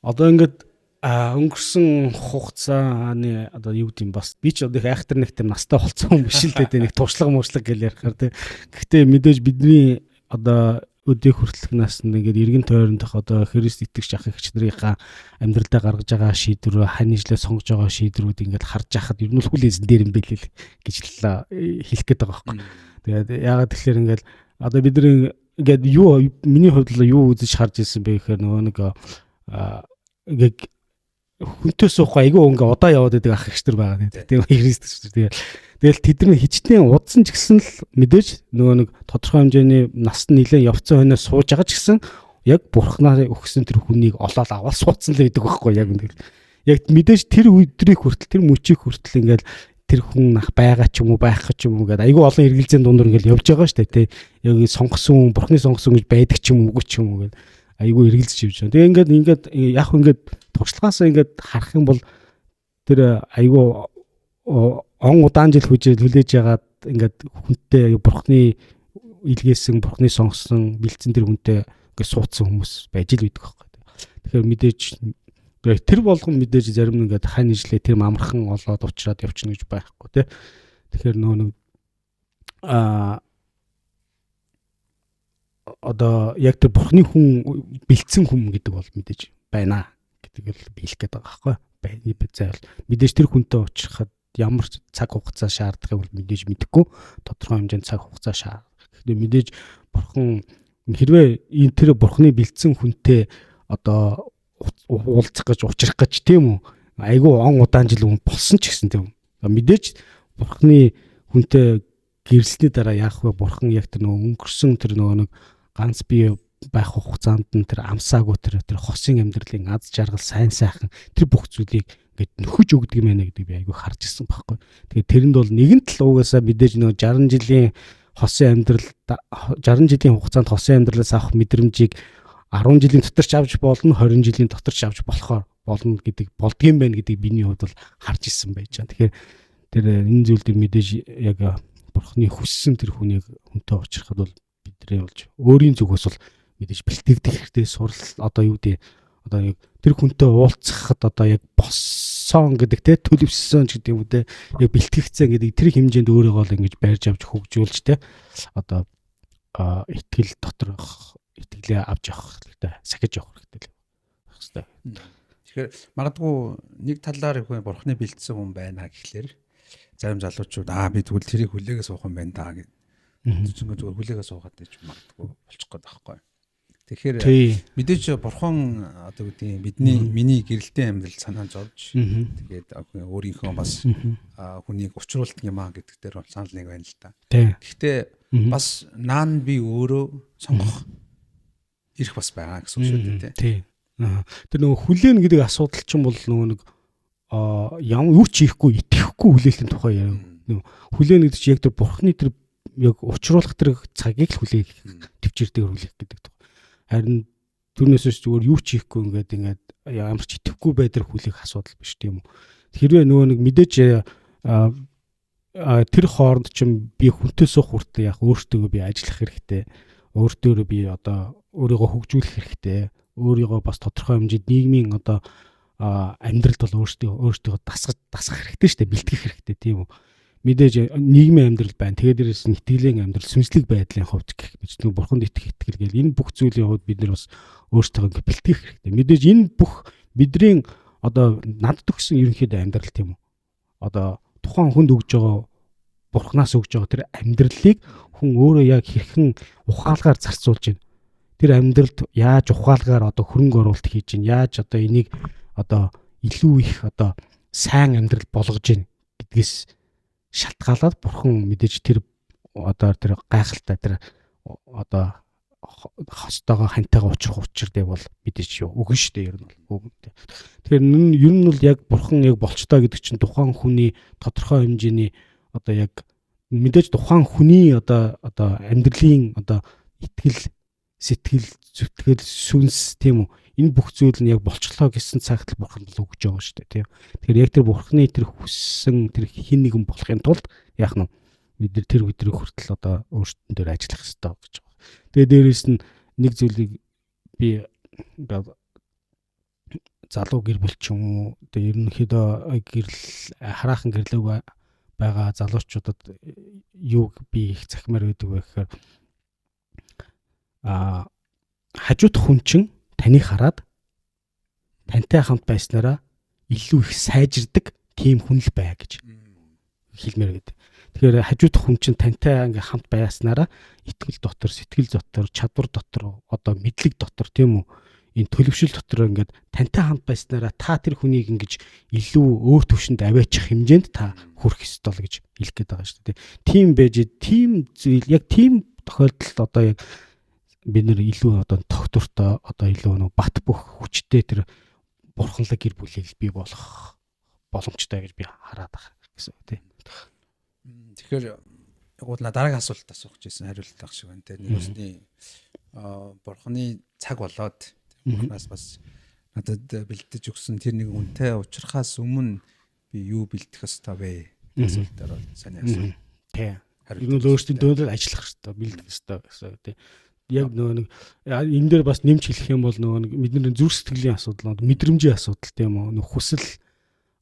одоо ингээд өнгөрсөн хугацааны одоо юу гэдэм бас би ч одоо их айхтар нэг тийм настай болцсон хүн биш л дээ, нэг туршлага муршлага гэл ярихаар тий. Гэхдээ мэдээж бидний одоо өдөө хүртэлх наснд ингээд эргэн тойрондох одоо Христ итгэгч ах эгч нарынхаа амьдралдаа гаргаж байгаа шийдвэр, хань ижлээ сонгож байгаа шийдвэрүүд ингээд харж байхад ер нь л хүлээсэн дээр юм бэлээ гэж л хэлэх гээд байгаа байхгүй. Тэгээд яагаад тэгэхээр ингээд одоо бидний ингээд юу миний хувьд л юу үзэж харж ирсэн бэ гэхээр нөгөө нэг ингээд хүнтэй суухгүй айгүй ингээ удаа яваад байдаг ах эгч нар байгаа тийм Христ итгэгч нар. Тэгэл тэд нар хичнээн удсан ч гэсэн л мэдээж нөгөө нэг тодорхой хэмжээний наст нэлээд явцсан хойноо сууж байгаа ч гэсэн яг бурхнаа өгсөн тэр хүнийг олоод аваад суудсан л байдаг байхгүй яг үнэ. Яг мэдээж тэр өдрийг хүртэл тэр мөчийг хүртэл ингээл тэр хүн нах байгаа ч юм уу байхгүй ч юм уу гэдэг айгүй олон эргэлзээний дундуур ингээл явж байгаа шүү дээ тий. Яг сонгосон хүн бурхны сонгосон гэж байдаг ч юм уу үгүй ч юм уу гэдэг айгүй эргэлзэж явж байгаа. Тэгээ ингээд ингээд яг ингээд туршлагаасаа ингээд харах юм бол тэр айгүй он удаан жил хүлээж ягаад ингээд хүнтэй бурхны илгээсэн, бурхны сонгосон, бэлдсэн тэр хүнтэй ингээд суудсан хүмүүс байж л байдаг байхгүй. Тэгэхээр мэдээж тэр болгон мэдээж зарим нь ингээд хань ижлээ тэр амархан олоод уучраад явчихна гэж байхгүй тий. Тэгэхээр нөө нэг одоо яг тэр бурхны хүн бэлдсэн хүн гэдэг бол мэдээж байна гэдэг л би хэлэх гээд байгаа байхгүй. Заавал мэдээж тэр хүнтэй уучлахад ямар цаг хугацаа шаардахыг бол мэдээж мэдэхгүй, тодорхой хэмжээнд цаг хугацаа шаардах. Гэхдээ мэдээж бурхан хэрвээ энэ тэр бурхны бэлдсэн хүнтэй одоо уулзах гэж учрах гэж тийм үү айгүй он удаан жил болсон ч гэсэн тийм үү. Мэдээж бурхны хүнтэй гэрэлсний дараа яах вэ? Бурхан яг тэр нөгөө өнгөрсөн тэр нөгөө нэг ганц бие байх хугацаанд нь тэр амсаагүй тэр хосын амьдралын аз жаргал сайн сайхан тэр бүх зүйлийг ингээд нөхөж өгдөг юм байна гэдэг би айгүй харж ирсэн байхгүй. Тэгээ тэрэнд бол нэгэн тал угаасаа мэдээж нөгөө 60 жилийн хосын амьдрал 60 жилийн хугацаанд хосын амьдралаас авах мэдрэмжийг 10 жилийн дотор ч авч болно, 20 жилийн дотор ч авч болохоор болно гэдэг болдгийм байх гэдэг биний хувьд бол харж ирсэн байж байгаа. Тэгэхээр тэр энэ зүйл дээр мэдээж яг бурхны хүссэн тэр хүнийг хүнтэй уулзрахад бол бидний болж өөрийн зүгээс бол мэдээж бэлтгэгдэх хэрэгтэй сурал одоо юу гэдэг одоо яг тэр хүнтэй уулзахад одоо яг боссон гэдэг те төлөвшсөн ч гэдэг юм үү те яг бэлтгэгдсэн гэдэг тэр хэмжээнд өөрийгөө л ингэж байрж авч хөгжүүлж те одоо итгэл доторх итгэлээ авч явах хэрэгтэй, сахиж явах хэрэгтэй л байх хэрэгтэй. Тэгэхээр магадгүй нэг талаар их бурхны бэлдсэн хүн байна гэхлээр зарим залуучууд би тэгвэл тэрийг хүлээгээ суух юм байна даа гэд. Зүнгээ зүгээр хүлээгээ суугаад байж магадгүй болчих гээд байхгүй. Тэгэхээр мэдээж бурхан одоо гэдэг бидний миний гэрэлтэй амьдрал санаа зовж тэгээд өөрийнхөө бас хүнийг учруулдаг юм а гэдэг дээр бол санал нэг байна л да. Гэхдээ бас наан би өөрөө сонгох эрх бас байгаа гэсэн үг шүү дээ, тий. Тэр нөгөө хүлээн гэдэг асуудал чинь бол нөгөө нэг ям юу ч хийхгүй итгэхгүй хүлээлтийн тухай яриа. Хүлээн гэдэг чинь яг тэр бурхны тэр яг учруулах тэр цагийг л хүлээх, төвчээртэйгээр хүлээх гэдэг тухай. Харин түүнээс ч зүгээр юу ч хийхгүй ингээд ингээд ямар ч итгэхгүй байдар хүлээх асуудал биш тийм үү. Хэрвээ нөгөө нэг мэдээж тэр хооронд чинь би хүнтэй суух хүртэл яг өөртөө би ажиллах хэрэгтэй. Өөртөө би одоо өөрийгөө хөгжүүлэх хэрэгтэй. Өөрийгөө бас тодорхой хэмжээнд нийгмийн одоо амьдралд бол өөртөө дасгах хэрэгтэй шүү дээ, бэлтгэх хэрэгтэй тийм үү. Мэдээж нийгмийн амьдрал байна. Тэгээд дээрээс нь итгэлийн амьдрал, сүнслэг байдлын хувьд гэх мэт нэг бурханд итгэх итгэл гэл энэ бүх зүйлийн хувьд бид нар бас өөрсдөө ингэ бэлтгэх хэрэгтэй. Мэдээж энэ бүх бидний одоо надад өгсөн ерөнхийдөө амьдрал тийм үү. Одоо тухайн хүнд өгж байгаа бурхнаас өгж байгаа тэр амьдралыг хүн өөрөө яг хэрхэн ухаалгаар зарцуулж байна. Тэр амьдралд яаж ухаалгаар одоо хөрөнгө оруулалт хийж байна. Яаж одоо энийг одоо илүү их одоо сайн амьдрал болгож байна гэдгээс шалтгаалаад бурхан мэдээж тэр одоо тэр гайхалтай тэр одоо хостойгоо хантайгаа учрах учир дээр бол мэдээж юу өгөн шүү дээ, ер нь бол өгөн. Тэгэхээр ер нь бол яг бурхан яг болчтой гэдэг чинь тухайн хүний тодорхой хэмжээний одоо яг мэдээж тухайн хүний одоо амьдралын одоо итгэл, сэтгэл, зүтгэл, сүнс тийм үү, энэ бүх зүйл нь яг болчлоо гэсэн цагт л бурхан л өгж байгаа шүү дээ, тийм. Тэгэхээр яг тэр бурханы тэр хүссэн тэр хин нэгэн болохын тулд яах нь бид нар тэр өдрийг хүртэл одоо өөрсдөн дээр ажиллах ёстой гэж байгаа. Тэгээ дээрэс нь нэг зүйлийг би ингээд залуу гэр бүл ч юм уу, тэгээ ерөнхийдөө гэрэл хараахан гэрлээг байгаа залуучуудад юуг би их захимаар байдаг вэ гэхээр хажуудах хүн чинь таныг хараад тантай хамт байснараа илүү их сайжирдаг тийм хүн л бай гэж хэлмээр гэдэг. Тэгэхээр хажуудах хүн чинь тантай ингээ хамт байснараа итгэл дотор, сэтгэл дотор, чадвар дотор, одоо мэдлэг дотор тийм үү, энэ төлөвшөл дотор ингээд тантай хамт байснараа та тэр хүнийг ингэж илүү өөр төвшөнд аваачих хэмжээнд та хүрэх ёстой л гэж хэлэх гээд байгаа шүү дээ. Тийм байж, тийм зүйл яг тийм тохиолдолд одоо яг бид нэр илүү одоо тогтвортой, одоо илүү нэг бат бөх хүчтэй тэр бурханлаг гэр бүлийг бий болгох боломжтой гэж би хараад байгаа гэсэн үг тийм. Тэгэхээр яг бол дараагийн асуулт асуух гэсэн хариулт авах шиг байна те. Нэг үсний бурханы цаг болоод бурханаас бас надад бэлдэж өгсөн тэр нэг үнтэй учрахаас өмнө би юу бэлдэх ёстой вэ? Асуултаар бол сайн асуулт. Тийм. Ер нь өөрсдийн дөөдөл ажиллах ёстой, бэлдэх ёстой гэсэн үг тийм. Яг нөгөө нэг энэ дээр бас нэмж хэлэх юм бол нөгөө нэг бидний зүрх сэтгэлийн асуудал, мэдрэмжийн асуудал тийм үү, нэг хүсэл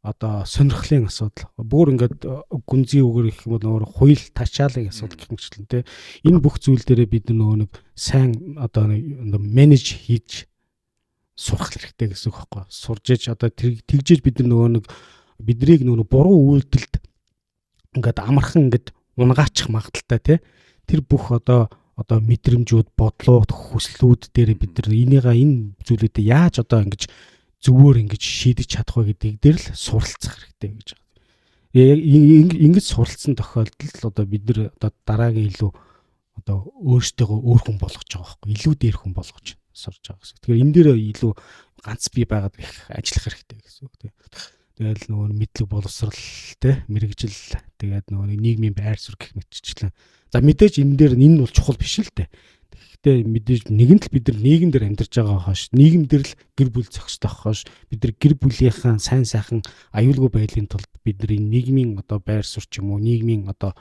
одоо сонирхлын асуудал. Бүр ингээд гүнзгий үгээр гэх юм бол нөгөө хуйл тачаалын асуудал гэх мэтчлэн тийм. Энэ бүх зүйл дээрээ бид нөгөө нэг сайн одоо менеж хийж сурах хэрэгтэй гэсэн үг байхгүй. Сурж ээж одоо тэгжээж бид нөгөө нэг биднийг нөгөө буруу үйлдэлд ингээд амархан ингээд унгаачих магадaltaй тий. Тэр бүх одоо мэдрэмжүүд, бодлууд, хүслүүд дээр бид нар энийгээ энэ зүйлүүдэд яаж одоо ингэж зөвөр ингэж шийдэж чадах вэ гэдгийг дээр л суралцах хэрэгтэй гэж байна. Яг ингэж суралцсан тохиолдолд одоо бид нар одоо дараагийн илүү одоо өөрсдийгөө өөр хүн болгож байгаа байхгүй, илүү дээр хүн болгож сурж байгаа гэсэн. Тэгэхээр энэ дээр илүү ганц бий байгаад их ажиллах хэрэгтэй гэсэн үг тийм. Тэгэл нөгөө мэдлэг боловсрал те, мэрэгжил, тэгээд нөгөө нийгмийн байр суурь гэх мэтчлэн. За мэдээж энэ дээр энэ бол чухал биш л те. Тэгэхдээ мэдээж нэгэн л бид нар нийгэм дээр амьдарч байгаа хойш, нийгэм дээр л гэр бүл зохистой хойш, бид нар гэр бүлийнхаа сайн сайхан аюулгүй байдлын тулд бид нар энэ нийгмийн одоо байр суурь ч юм уу, нийгмийн одоо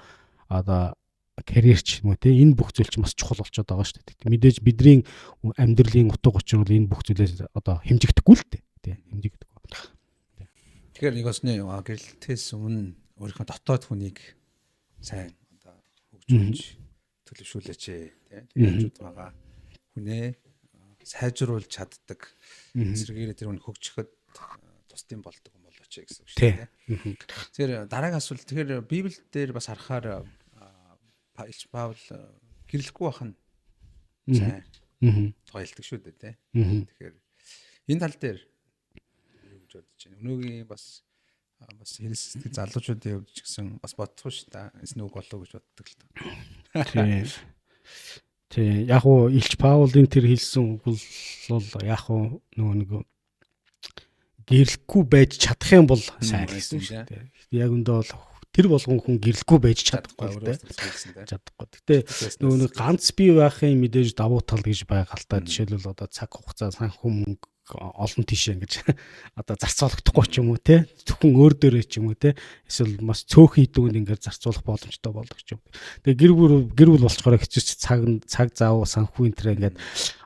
карьер ч юм уу те, энэ бүх зүйл чинь бас чухал болчиход байгаа шүү дээ. Мэдээж бидний амьдралын утга учир бол энэ бүх зүйлээс одоо хэмжигдэхгүй л те, хэмжигдэхгүй. Тэгэхээр нэг осны гэрэлтээс өмнө өөрийнхөө дотоод хүнийг сайн одоо хөгжүүлж төлөвшүүлээч тий. Тэгээд байгаа хүнээ сайжруулж чаддаг. Эсрэгээрээ тэр хүн хөгжихэд тусдын болдог юм болооч гэсэн үг шүү дээ. Тэгэхээр дараагийн асуулт, тэгэхээр Библиэл дээр бас харахаар Илч Паул гэрлэхгүй байх нь сайн. Тойлдог шүү дээ, тий. Тэгэхээр энэ тал дээр юу гэж бодож байна? Өнөөгийн бас Христ залуучуудын хувьд ч гэсэн бас бодохгүй шүү дээ. Энэ үг болов гэж боддог л доо. Тий. Тий. Яг уу Илч Паулын тэр хэлсэн үг бол яг уу нөгөө нэг гэрлэхгүй байж чадах юм бол сайн гэсэн шүү дээ. Яг үндэ бол тэр болгон хүн гэрлэхгүй байж чадахгүй л дээ. Чадахгүй. Гэтэ нөгөө нэг ганц бий байхын мэдээж давуу тал гэж байгаа л та. Жишээлбэл одоо цаг хугацаа, санхүү мөнгө олон тийшээ ингэж одоо зарцуулахдаггүй ч юм уу те, зөвхөн өөр дөрөө ч юм уу те, эсвэл бас цөөхөн хідүүнд ингээд зарцуулах боломжтой болдог ч юм. Тэгээ гэр бүл болцохоор хэцүү, цаг зав, санхүү энэ төр ингээд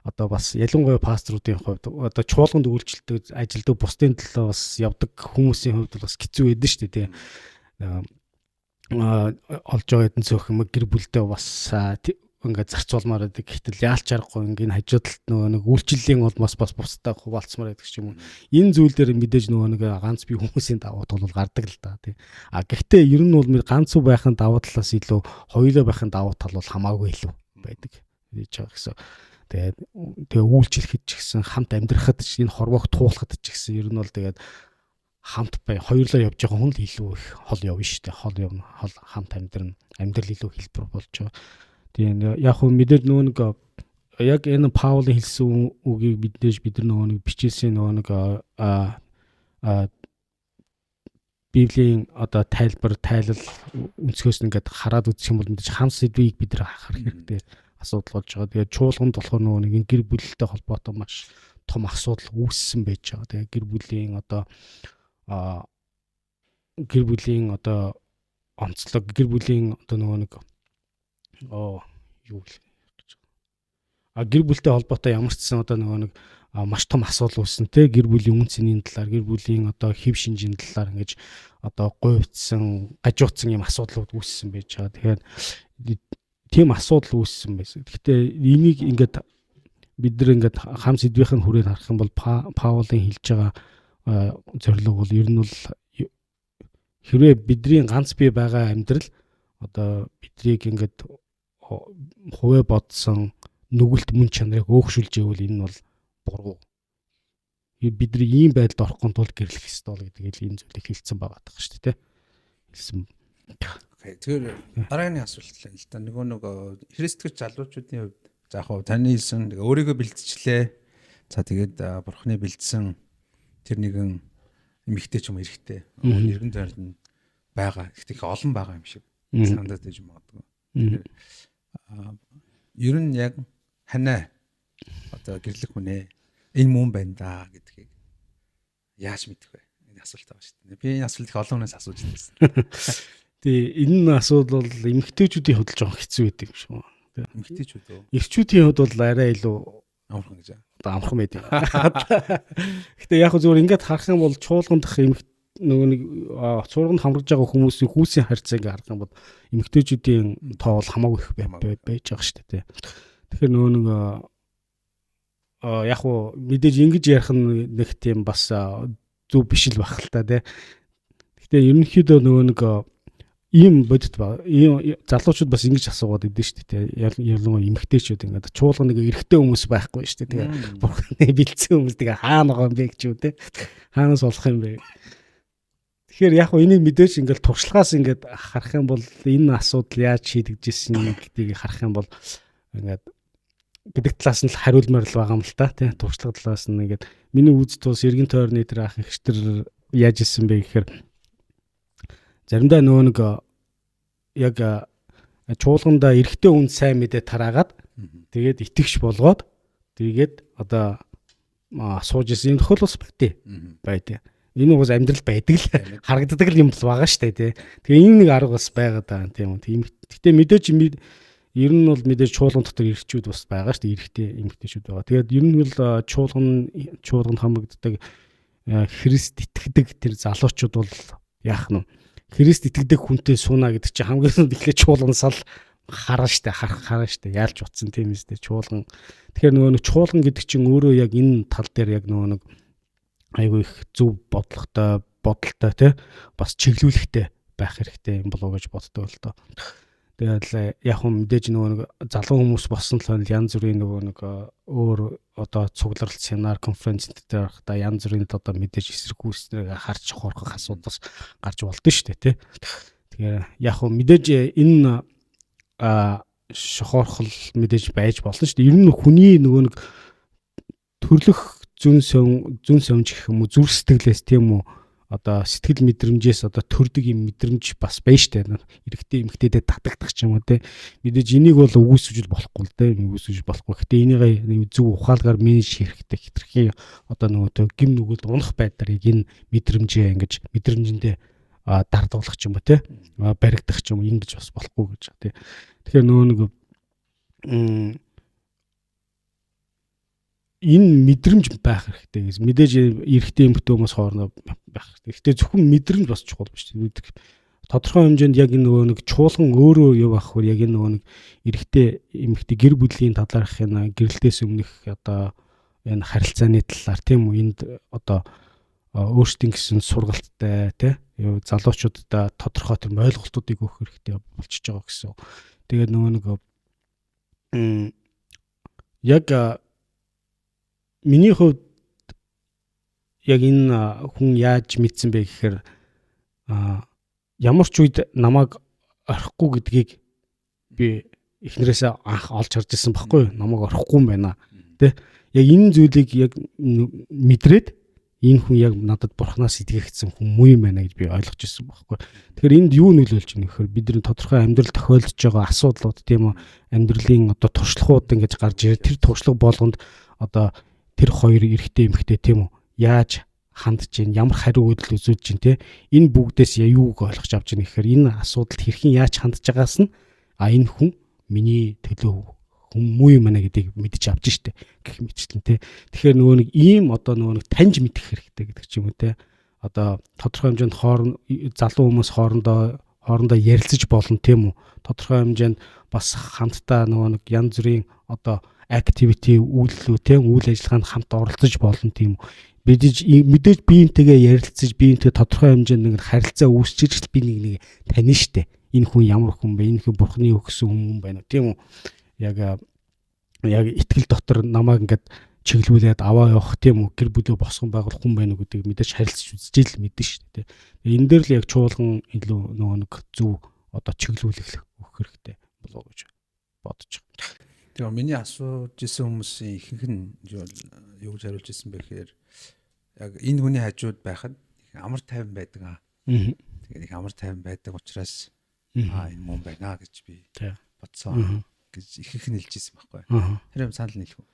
одоо бас ялангуяа пасторуудын хувьд одоо чуулганд үйлчлдэг, ажилдаг, бусдын төлөө бас явдаг хүмүүсийн хувьд бас хэцүү байдаг шүү дээ те. Олж байгаа эдэн цөөх юм гэр бүлдээ бас ингээд зарцуулмаар байдаг. Гэтэл яалч аргагүй ингээд хажуу талд нөгөө нэг үйлчлэлийн улмаас бас бусдаа хуваалцмаар байдаг ч юм уу. Энэ зүйл дээр мэдээж нөгөө нэг ганц бие хүмүүсийн давуу тал бол гардаг л да тий. А гэхдээ ер нь бол ганц үе байхын давуу талаас илүү хоёулаа байхын давуу тал бол хамаагүй илүү байдаг гэж байгаа гэсэн. Тэгээд тэгээ үйлчлэхэд ч гэсэн хамт амьдрахад ч энэ хорвоог туулахад ч гэсэн ер нь бол тэгээд хамт бай хоёулаа явж байгаа хүн л илүү их хол явна шүү дээ. Хол явна, хол хамт амьдрна. Амьдрал илүү хэлбэр болж байгаа. Тийм яг хөө мэдээж нөгөө нэг яг энэ Паулын хэлсэн үгийг мэдээж бид нар нөгөө нэг бичээсийн нөгөө нэг Библийн одоо тайлбар, тайлал өнцгөөс ингээд хараад үзэх юм бол мэдээж хам сэдвийг бид нар харах хэрэгтэй асуудал болж байгаа. Тэгээд чуулганд болохоор нөгөө нэг гэр бүлтэй холбоотой маш том асуудал үүссэн байж байгаа. Тэгээд гэр бүлийн одоо гэр бүлийн одоо онцлог, гэр бүлийн одоо нөгөө нэг юу гэж гэр бүлтэй холбоотой ямар ч сан одоо нөгөө нэг маш том асуудал үүссэн те, гэр бүлийн үн цэнийн талаар, гэр бүлийн одоо хэв шинжийн талаар ингэж одоо гуйвцсан, гажууцсан юм асуудлууд үүссэн байж байгаа. Тэгэхээр тийм асуудал үүссэн байсан. Гэхдээ энийг ингээд бид нар ингээд хам сэдвийнх нь хүрээд харах юм бол Паулын хэлж байгаа зорилго бол ер нь бол хэрвээ бидний ганц бие байгаа амьдрал одоо бидрийг ингээд хувээ бодсон нүгэлт мөн чанарыг өөгшүүлж ивэл энэ бол буруу. Бидний ийм байдалд орохгүй тулд гэрлэх ёстой л гэдэг л энэ зүйлийг хэлсэн байгаа даа шүү дээ, тэ. Хэлсэн. Окей. Тэгэхээр дараагийн асуулт л энэ л да. Нөгөө нэг христтгэж залуучуудын хувьд за яг хуу таны хэлсэн өөрийгөө бэлтжлээ. За тэгээд бурхны бэлдсэн тэр нэгэн эмэгтэй ч юм эрэгтэй эргэн тойронд байгаа. Гэхдээ их олон байгаа юм шиг санагдаад байж магадгүй. Ер нь яг ханаа одоо гэрлэх хүнээ энэ мөн байна да гэдгийг яаж мэдэх вэ? Энэ асуулт байгаа шүү дээ. Би энэ асуултыг олон хүнээс асууж байсан. Тий, энэ асуудал бол эмэгтэйчүүдийн хувьд л жоохон хэцүү байдаг юм шиг байна. Эмэгтэйчүүд үү? Эрчүүдийн хувьд бол арай илүү амархан гэж. Одоо амархан байд юм. Гэтэ яг зөвөр ингээд харах юм бол чуулган дах эмэгтэй нөгөө нэг цуурганд хамрагдж байгаа хүмүүсийн хүүсийн харьцаа ингээ харах юм бол эмэгтэйчүүдийн тоо бол хамаагүй их байж байгаа шүү дээ. Тэгэхээр нөгөө нэг яг уу мэдээж ингэж ярих нь нэг тийм бас зөв биш л байх л та тий. Гэтэ ерөнхийдөө нөгөө нэг ийм бодит ба ийм залуучууд бас ингэж асуугаад идэв шүү дээ. Ялангуяа эмэгтэйчүүд ингээд чуулган нэг эрэгтэй хүмүүс байхгүй шүү дээ. Тэгээ бурхны бэлдсэн хүмүүс тэгээ хаана байгаа юм бэ гэж юу те. Хаанаас олох юм бэ? Тэгэхээр яг хөө энийг мэдээж ингээд туршлагаас ингээд харах юм бол энэ асуудал яаж шийдэгдэжсэн гэдгийг харах юм бол ингээд гэдэг талаас нь л хариулмаар л байгаа юм л та тий. Туршлага талаас нь ингээд миний үз тус эргэн тойрны тэр ах ихтер яаж исэн бэ гэхээр заримдаа нөгөө нэг яг чуулгандаа эрэгтэй хүн сайн мэдээ тараагаад тэгээд итгэвч болгоод тэгээд одоо сууж исэн юм тохиол бас байдیں. Энэ угаас амьдрал байдаг л харагддаг л юм бол байгаа шүү дээ тий. Тэгээ энэ нэг арга бас байгаа даа тийм үү. Тийм. Гэтэ мэдээж ер нь бол мэдээж чуулган дотор эрэгчүүд бас байгаа шүү дээ. Эрэгтэй эмэгтэйчүүд байгаа. Тэгээд ер нь бол чуулганд хамрагддаг Христ итгэдэг тэр залуучууд бол яах нь Христ итгэдэг хүнтэй сууна гэдэг чинь хамгийн эхлээд чуулган сал хараа штэ, хараа штэ, яалж утсан тийм үстэй чуулган. Тэгэхээр нөгөө нэг чуулган гэдэг чинь өөрөө яг энэ тал дээр яг нөгөө нэг айгүй их зөв бодлоготой, бодолтой тий бас чиглүүлэхтэй байх хэрэгтэй юм болов уу гэж боддог л доо. Тэгэл яг хүн мэдээж нөгөө нэг залуу хүмүүс болсон л янз бүрийн нөгөө нэг өөр одоо цугларалт, семинар, конференц дээр байхдаа янз бүрийн одоо мэдээж эсэргүүцнийг харж хорхох асуудал гарч болдсон шүү дээ, тий. Тэгэхээр яг хүн мэдээж энэ шохорхол мэдээж байж болно шүү дээ. Ер нь хүний нөгөө нэг төрлөх зүүн совинж гэх юм уу, зүрх сэтгэлээс, тийм үү, одоо сэтгэл мэдрэмжээс одоо төрдөг юм мэдрэмж бас байна штэ. Эрэгтэй эмэгтэйдээ татагдах ч юм уу, те. Мэдээж энийг бол үгүйсгэж болохгүй л те. Үгүйсгэж болохгүй. Гэтэ энийг зөв ухаалгаар менеж хийх хэрэгтэй. Хитрхи одоо нөгөө гим нүгэлд унах байдлаар энэ мэдрэмжээ ингэж мэдрэмжэндээ дардуулах ч юм уу, те. Баригдах ч юм уу, ингэж бас болохгүй гэж, те. Тэгэхээр нөгөө нэг энэ мэдрэмж байх хэрэгтэй гэж. Мэдээж эрэгтэй эмэгтэй хүмүүс хоорондоо байх хэрэгтэй. Гэхдээ зөвхөн мэдрэмж бас чухал биш. Тодорхой хэмжээнд яг энэ нөгөө нэг чуулган өөрөө юу байх вэ? Яг энэ нөгөө нэг эрэгтэй эмэгтэй гэр бүлийн талаарх энэ гэрэлтээс өмнөх одоо энэ харилцааны талаар, тийм үү, энд одоо өөрсдийн гэсэн сургалттай, тий, залуучуудаа тодорхой тэр ойлголтуудыг өгөх хэрэгтэй болчихж байгаа гэсэн. Тэгээд нөгөө нэг яг миний хувьд яг энэ хүн яаж мэдсэн бэ гэхээр ямар ч үед намайг орхихгүй гэдгийг би эхнэрээсээ анх олж харж ирсэн баггүй юу? Намайг орхихгүй юм байна. Тэ? Яг энэ зүйлийг яг мэдрээд энэ хүн яг надад бурхнаас итгэгдсэн хүн муу юм байна гэж би ойлгож ирсэн баггүй. Тэгэхээр энд юу нөлөөлж байна гэхээр бидний тодорхой амьдрал тохиолдож байгаа асуудлууд, тийм үү, амьдралын одоо туршлагууд ингэж гарч ирээ. Тэр туршлага болгонд одоо тэр хоёр эрэгтэй эмэгтэй, тийм үү, яаж хандж гин, ямар хариу үйлдэл үзүүлж гин, те, энэ бүгдээс юуг ойлгож авч гин гэхээр энэ асуудалд хэрхэн яаж хандж байгаас нь энэ хүн миний төлөө хүн муу юм байна гэдгийг мэдэж авч штэ гэх мэтчлэн, те. Тэгэхээр нөгөө нэг ийм одоо нөгөө нэг таньж мэдэх хэрэгтэй гэдэг ч юм уу, те. Одоо тодорхой хэмжээнд хоорон залуу хүмүүс хоорондоо ярилцаж болно, тийм үү. Тодорхой хэмжээнд бас хамтдаа нөгөө нэг янз бүрийн одоо activity үйлдэлүү, тийм үйл ажиллагаанд хамт оролцож болно, тийм үү. Мэдээж биентэйгээ ярилцаж, биентэй тодорхой хэмжээнд нэг харилцаа үүсчиж л би нэг таних штэ. Энэ хүн ямар хүн бэ? Энэ хүн бурхны өгсөн хүн байна уу, тийм үү? Яг итгэл дотор намайг ингээд чиглүүлээд аваа явах, тийм үү, гэр бүлээ босгон байгуулах хүн байна уу гэдгийг мэдээж харилцаж үзэж л мэдэн штэ. Энэ дээр л яг чуулган илүү нөгөө нэг зөв одоо чиглүүлэх өгөх хэрэгтэй болоо гэж бодож байгаа. Тэгээ миний асууж исэн хүмүүсийн ихэнх нь юу гэж хариулж исэн бэ гэхээр яг энэ хүний хажууд байхад их амар тайван байдаг. Тэгээд их амар тайван байдаг учраас энэ мөн байна гэж би бодсон гэж ихэнх нь хэлж исэн байхгүй. Тэр юм санал нийлэх үү?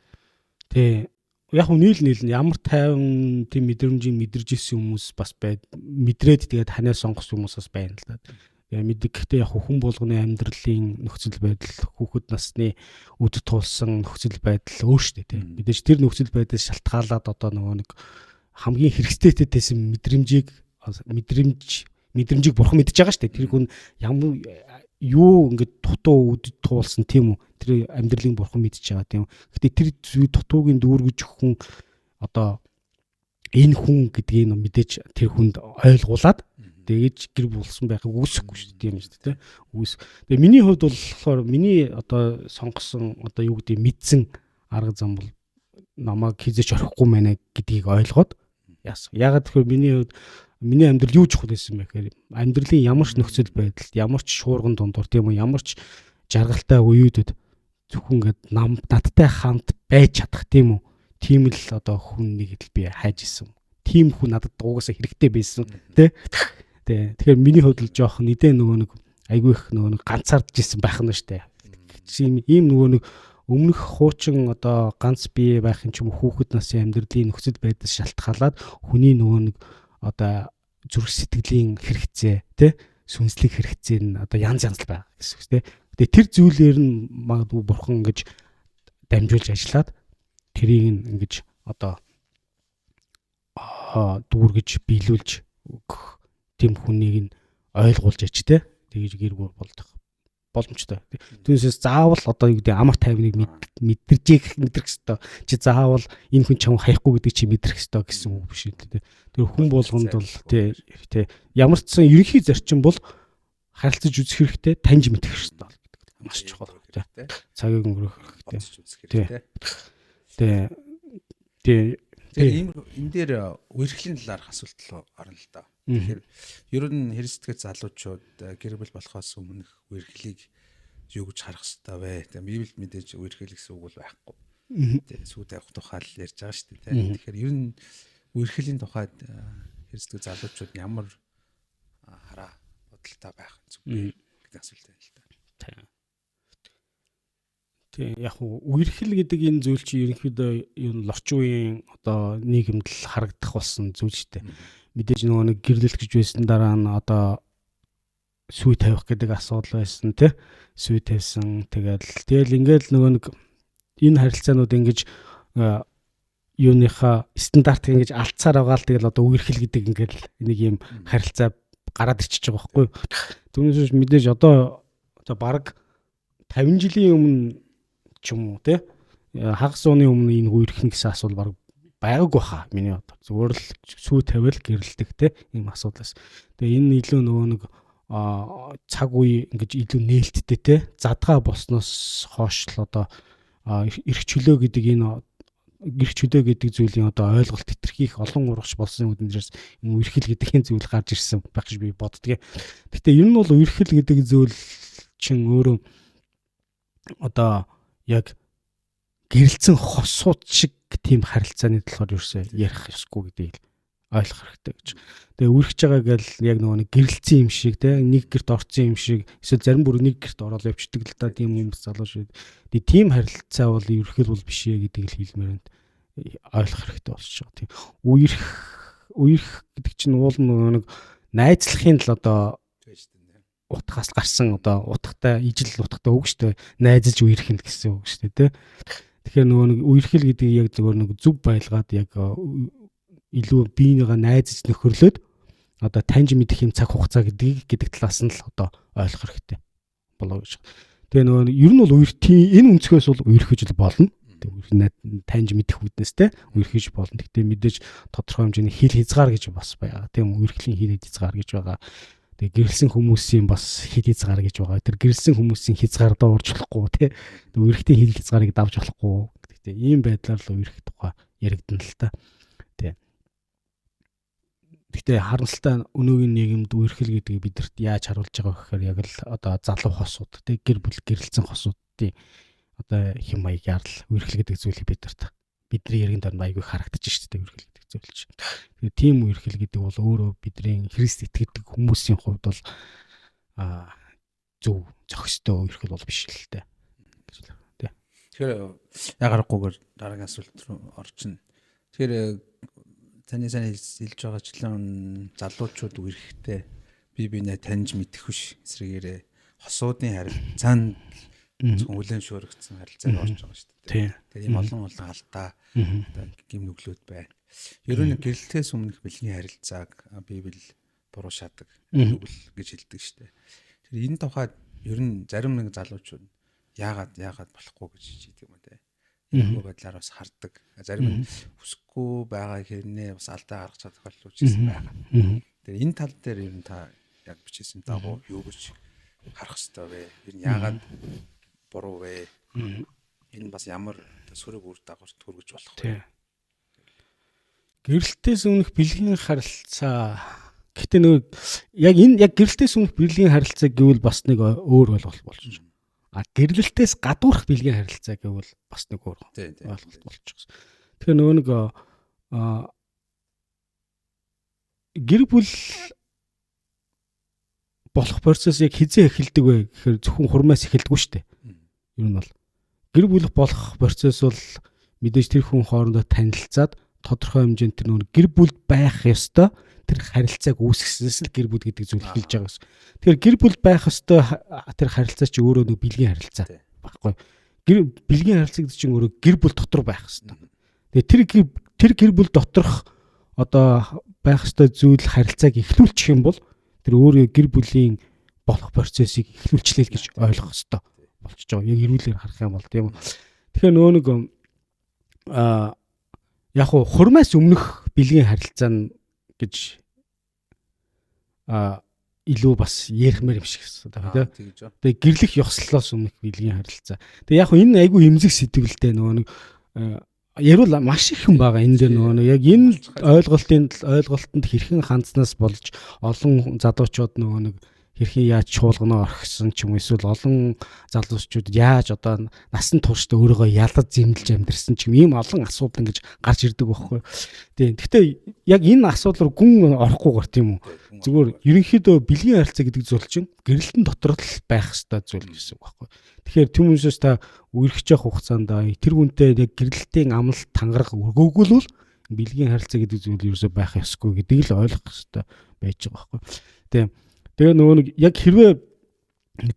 Тий. Яг нь нийл ямар тайван тийм мэдрэмжийг мэдэрж исэн хүмүүс бас байд. Мэдрээд тэгээд ханаа сонгосон хүмүүс бас байна л да. Мэддэг. Гэхдээ яг хүн болгоны амьдралын нөхцөл байдал, хүүхэд насны үд туулсан нөхцөл байдал өөр шүү дээ, тийм. Мэдээж тэр нөхцөл байдлаас шалтгаалаад одоо нөгөө нэг хамгийн хэрэгцээтэй байсан мэдрэмжийг бурхан мэдж байгаа шүү дээ. Тэр хүн ямар юу ингээд дутуу үд туулсан, тийм үү? Тэр амьдралын бурхан мэдж байгаа, тийм үү? Гэхдээ тэр дутуугийн дүүргэж хүн одоо энэ хүн гэдгийг мэдээж тэр хүнд ойлгуулад тэгэж гэр бүлсэн байхыг үүсэхгүй шүү дээ, тийм шүү дээ. Үүс. Тэгээ миний хувьд бол болохоор миний одоо сонгосон одоо юу гэдэг мэдсэн арга зам бол намайг хизээч орхихгүй мэнэ гэдгийг ойлгоод яасан. Ягаад тэгэхээр миний хувьд миний амьдрал юу чухал байсан бэ гэхээр амьдралын ямар ч нөхцөл байдалд, ямар ч шуурган дундуур, тийм үү, ямар ч жаргалтай үеүүдэд зөвхөн ингээд надтай хамт байж чадах, тийм үү, тийм л одоо хүн нэг л би хайж исэн. Тийм хүн надад угаасаа хэрэгтэй байсан, тий. Тэгэхээр миний хувьд л жоох нэгэн нөгөө нэг айгүй их нөгөө нэг ганцаардж исэн байх нь штэ. Ийм нөгөө нэг өмнөх хуучин одоо ганц бие байх юм ч юм уу, хүүхэд насны амьдралын нөхцөл байдлаас шалтгаалаад хүний нөгөө нэг одоо зүрх сэтгэлийн хэрэгцээ, тий, сүнслэг хэрэгцээ нь одоо янз янз л байгаа гэсэн үг, тий. Тэгээ тэр зүйлээр нь магадгүй бурхан ингэж дамжуулж ажиллаад тэрийг ингэж одоо дүүргэж биелүүлж өгөх тийм хүнийг нь ойлгуулж яж, тий. Тэгэж гэр бүл болдох боломжтой. Түүнээс заавал одоо юу гэдэг амар тайвныг мэдэржээх мэдрэх хэвээр. Чи заавал энэ хүн чам хаяхгүй гэдэг чи мэдрэх хэвээр гэсэн үг биш үү, тий. Тэр хүн болгонд бол тий, тий ямар ч сан ерөнхий зарчим бол харилцаж үзэх хэрэгтэй, таньж мэдэх хэрэгтэй гэдэг маш чухал хэрэгтэй. Цагийг өнгөрөөх хэрэгтэй. Бодож үзэх хэрэгтэй. Тий. Тий. Тэгэхээр ийм энэ дээр үерхлийн талаарх асуулт руу орно л доо. Тэгэхээр ер нь Христэд залуучууд гэр бүл болохоос өмнөх үерхлийг юу гэж харах хэрэгтэй вэ? Тэгээ Библиэд мэдээж үерхэл гэсэн үг бол байхгүй. Тэгээ сүү тавих тухай л ярьж байгаа шүү дээ. Тэгэхээр ер нь үерхлийн тухайд Христэд залуучууд ямар хараа бодолтой байх зүг гэдэг асуулт байна л да. Тийм, яг үерхэл гэдэг энэ зүйл чинь ерөнхийдөө юу лорчин үеийн одоо нийгэмд л харагдах болсон зүйл шүү дээ. Мэдээж нөгөө нэг гэрлэлт гэж байсан дараа нь одоо сүй тавих гэдэг асуудал байсан тий. Сүй тавьсан. Тэгэл ингээл нөгөө нэг энэ харилцаанууд ингэж юуныхаа стандартыг ингэж алдсаар байгаа л тэгэл одоо үерхэл гэдэг ингээл нэг юм харилцаа гараад ирчихэж байгаа байхгүй юу. Түүнээс биш мэдээж одоо бараг 50 жилийн өмнө ч юм уу те хагас зууны өмнө энэ үерхэн гэсэн асуудал бараг байгаагүй хаа миний бодлоор. Зүгээр л сүү тавиал гэрэлдэг те ийм асуудал байсан. Тэгээ энэ илүү нөгөө нэг цаг үе ингэж илүү нээлттэй те задгаа болсноос хойш л одоо эрх чөлөө гэдэг энэ эрх чөлөө гэдэг зүйлийн одоо ойлголт хэтэрхий их олон урагш болсон үднэрээс энэ үерхэл гэдэг энэ зүйл гарч ирсэн байх гэж би боддгийг. Гэхдээ ер нь бол үерхэл гэдэг зүйл чинь өөрөө одоо яг гэрэлцэн хосууд шиг тийм харилцааны талаар ерөөсөө ярих ёсгүй гэдгийг ойлгох хэрэгтэй гэж. Тэгээ үрхэж байгаа гэл яг нөгөө нэг гэрэлцэн юм шиг те нэг гэрт орцсон юм шиг эсвэл зарим бүр нэг гэрт ороод явчихдаг л та тийм хүмүүс залуу шүү. Тэгээ тийм харилцаа бол ерөхөл бол биш ээ гэдгийг л хэлмээр байна. Ойлгох хэрэгтэй болчихж байгаа. Тийм үерх гэдэг чинь уул нөгөө нэг найзлахын л одоо утгаас гарсан одоо утгатай ижил утгатай үг шүү дээ. Найзалж үерхэн гэсэн үг шүү дээ, тэ. Тэгэхээр нөгөө нэг үерхэл гэдэг яг зөвөр нэг зөв байлгаад яг илүү биенийгээ найзаж нөхөрлөөд одоо таньж мэдэх юм цаг хугацаа гэдгийг гэдэг талаас нь л одоо ойлгох хэрэгтэй болоо гэж. Тэгээ нөгөө ер нь бол үерхтийн энэ өнцгөөс бол үерхэж л болно. Тэгээ таньж мэдэх үүднээс те үерхэж болно. Гэхдээ мэдээж тодорхой хэмжээний хил хязгаар гэж бас байгаа. Тийм үерхлийн хил хязгаар гэж байгаа. Тэгээ гэрэлсэн хүмүүсийн бас хил хязгаар гэж байгаа. Тэр гэрэлсэн хүмүүсийн хязгаардаа урж болохгүй тий. Тэгээ үерхтийн хил хязгаарыг давж болохгүй. Гэхдээ ийм байдлаар л үерх тухай яригдана л та. Тий. Гэхдээ харамсалтай өнөөгийн нийгэмд үерхэл гэдгийг бидэрт яаж харуулж байгаа гэхээр яг л одоо залуу хосууд тий гэр бүл гэрэлцэн хосуудын одоо хэм маягаар л үерхэл гэдэг зүйлийг бидэрт бидний яригэн донд айгүй харагдаж шүү дээ үерхэл гэдэг зүйл чинь. Тэгээ тийм үерхэл гэдэг бол өөрөө бидний Христ итгэдэг хүмүүсийн хувьд бол зөв зохистой үерхэл бол биш л дээ. Тий. Тэгэхээр яг аргагүйгээр дараагийн асуулт руу орчихно. Тэгэхээр таны сайн хэлж байгаачлан залуучууд үерхтэй бие биенээ таньж мэдэх биш эсрэгээрээ хосуудын харилцаанд зөвхөн хүлээн шөөрөгдсөн харилцаанд орж байгаа шүү дээ. Тэгэхээр ийм олон олон алдаа одоо гим нүглүүд байна. Ер нь гэрэлтээс өмнөх бэлгийн харилцааг Библи буруу шаадаг нүгэл гэж хэлдэг шүү дээ. Тэгэхээр энэ тухайд ер нь зарим нэг залуучууд яагаад болохгүй гэж хэлдэг юм те. Иймэрхүү байдлаар бас хардаг. Зарим нь хүсэхгүй байгаа хэрнээ бас алдаа гаргах тохиолдол ч гэсэн байгаа. Тэгэхээр энэ тал дээр ер нь та яг бичсэн дагуу юу гэж харах ёстой вэ? Ер нь яагаад буруу вэ? Энэ бас ямар сөрөг үр дагавар төргөж болох вэ? Гэрэлтээс өмнөх бэлгийн харилцаа. Гэхдээ нөгөө яг энэ яг гэрэлтээс өмнөх бэлгийн харилцаа гэвэл бас нэг өөр ойлголт болчих. А гэрлэлтээс гадуурх бэлгийн харилцаа гэвэл бас нэг өөр ойлголт болчих. Тэгэхээр нөгөө нэг гэр бүл болох процесс яг хизээ эхэлдэг вэ гэхээр зөвхөн хурмаас эхэлдэггүй шүү дээ. Ер нь бол гэр бүл болох процесс бол мэдээж тэр хүн хоорондоо танилцаад тодорхой хэмжээнд тэр нөгөө гэр бүл байх ёстой тэр харилцааг үүсгэснээс л гэр бүл гэдэг зүйл эхэлж байгаа гэсэн. Тэгэхээр гэр бүл байх ёстой тэр харилцаа чи өөрөө нэг бэлгийн харилцаа байхгүй. Гэр бэлгийн харилцаа гэдэг чинь өөрөө гэр бүл дотор байх ёстой. Тэгээ тэр гэр бүл доторх одоо байх ёстой зүйл харилцааг эхлүүлчих юм бол тэр өөрөө гэр бүлийн болох процессыг эхлүүлчлээ гэж ойлгох ёстой болчихж байгаа. Яг эрүүлээр харах юм бол тийм үү. Тэгэхээр нөгөө нэг яг хуу хурмаас өмнөх бэлгийн харилцаа нь гэж илүү бас ярихмээр юм шиг байна тий. Тэгээ гэрлэх ёслолоос өмнөх бэлгийн харилцаа. Тэгээ яг энэ айгүй эмзэг сэтгэлтэй нөгөө нэг ярил маш их юм байгаа энэ дээр нөгөө нэг яг энэ ойлголтод хэрхэн хандсанаас болж олон залуучууд нөгөө нэг хэрхэн яаж чуулганаа орхисон ч юм эсвэл олон залуучууд яаж одоо насан туршдаа өөрийгөө ялаж зэмлэж амьдэрсэн ч юм ийм олон асуудал ингэж гарч ирдэг байхгүй. Тийм. Гэхдээ яг энэ асуудал руу гүн орохгүйгээр тийм үү. Зүгээр ерөнхийдөө бэлгийн харилцаа гэдэг зүйл чинь гэрэлтэн дотор л байх ёстой зүйл гэсэн үг байхгүй. Тэгэхээр түмэнсээс та үерхэж явах хугацаанд тэр хүнтэй яг гэрэлтийн амлалт тангараг өргөөгүй л бэлгийн харилцаа гэдэг зүйл ерөөсөө байх ёсгүй гэдгийг л ойлгох ёстой байж байгаа байхгүй. Тийм. Тэгээ нөгөө нэг яг хэрвээ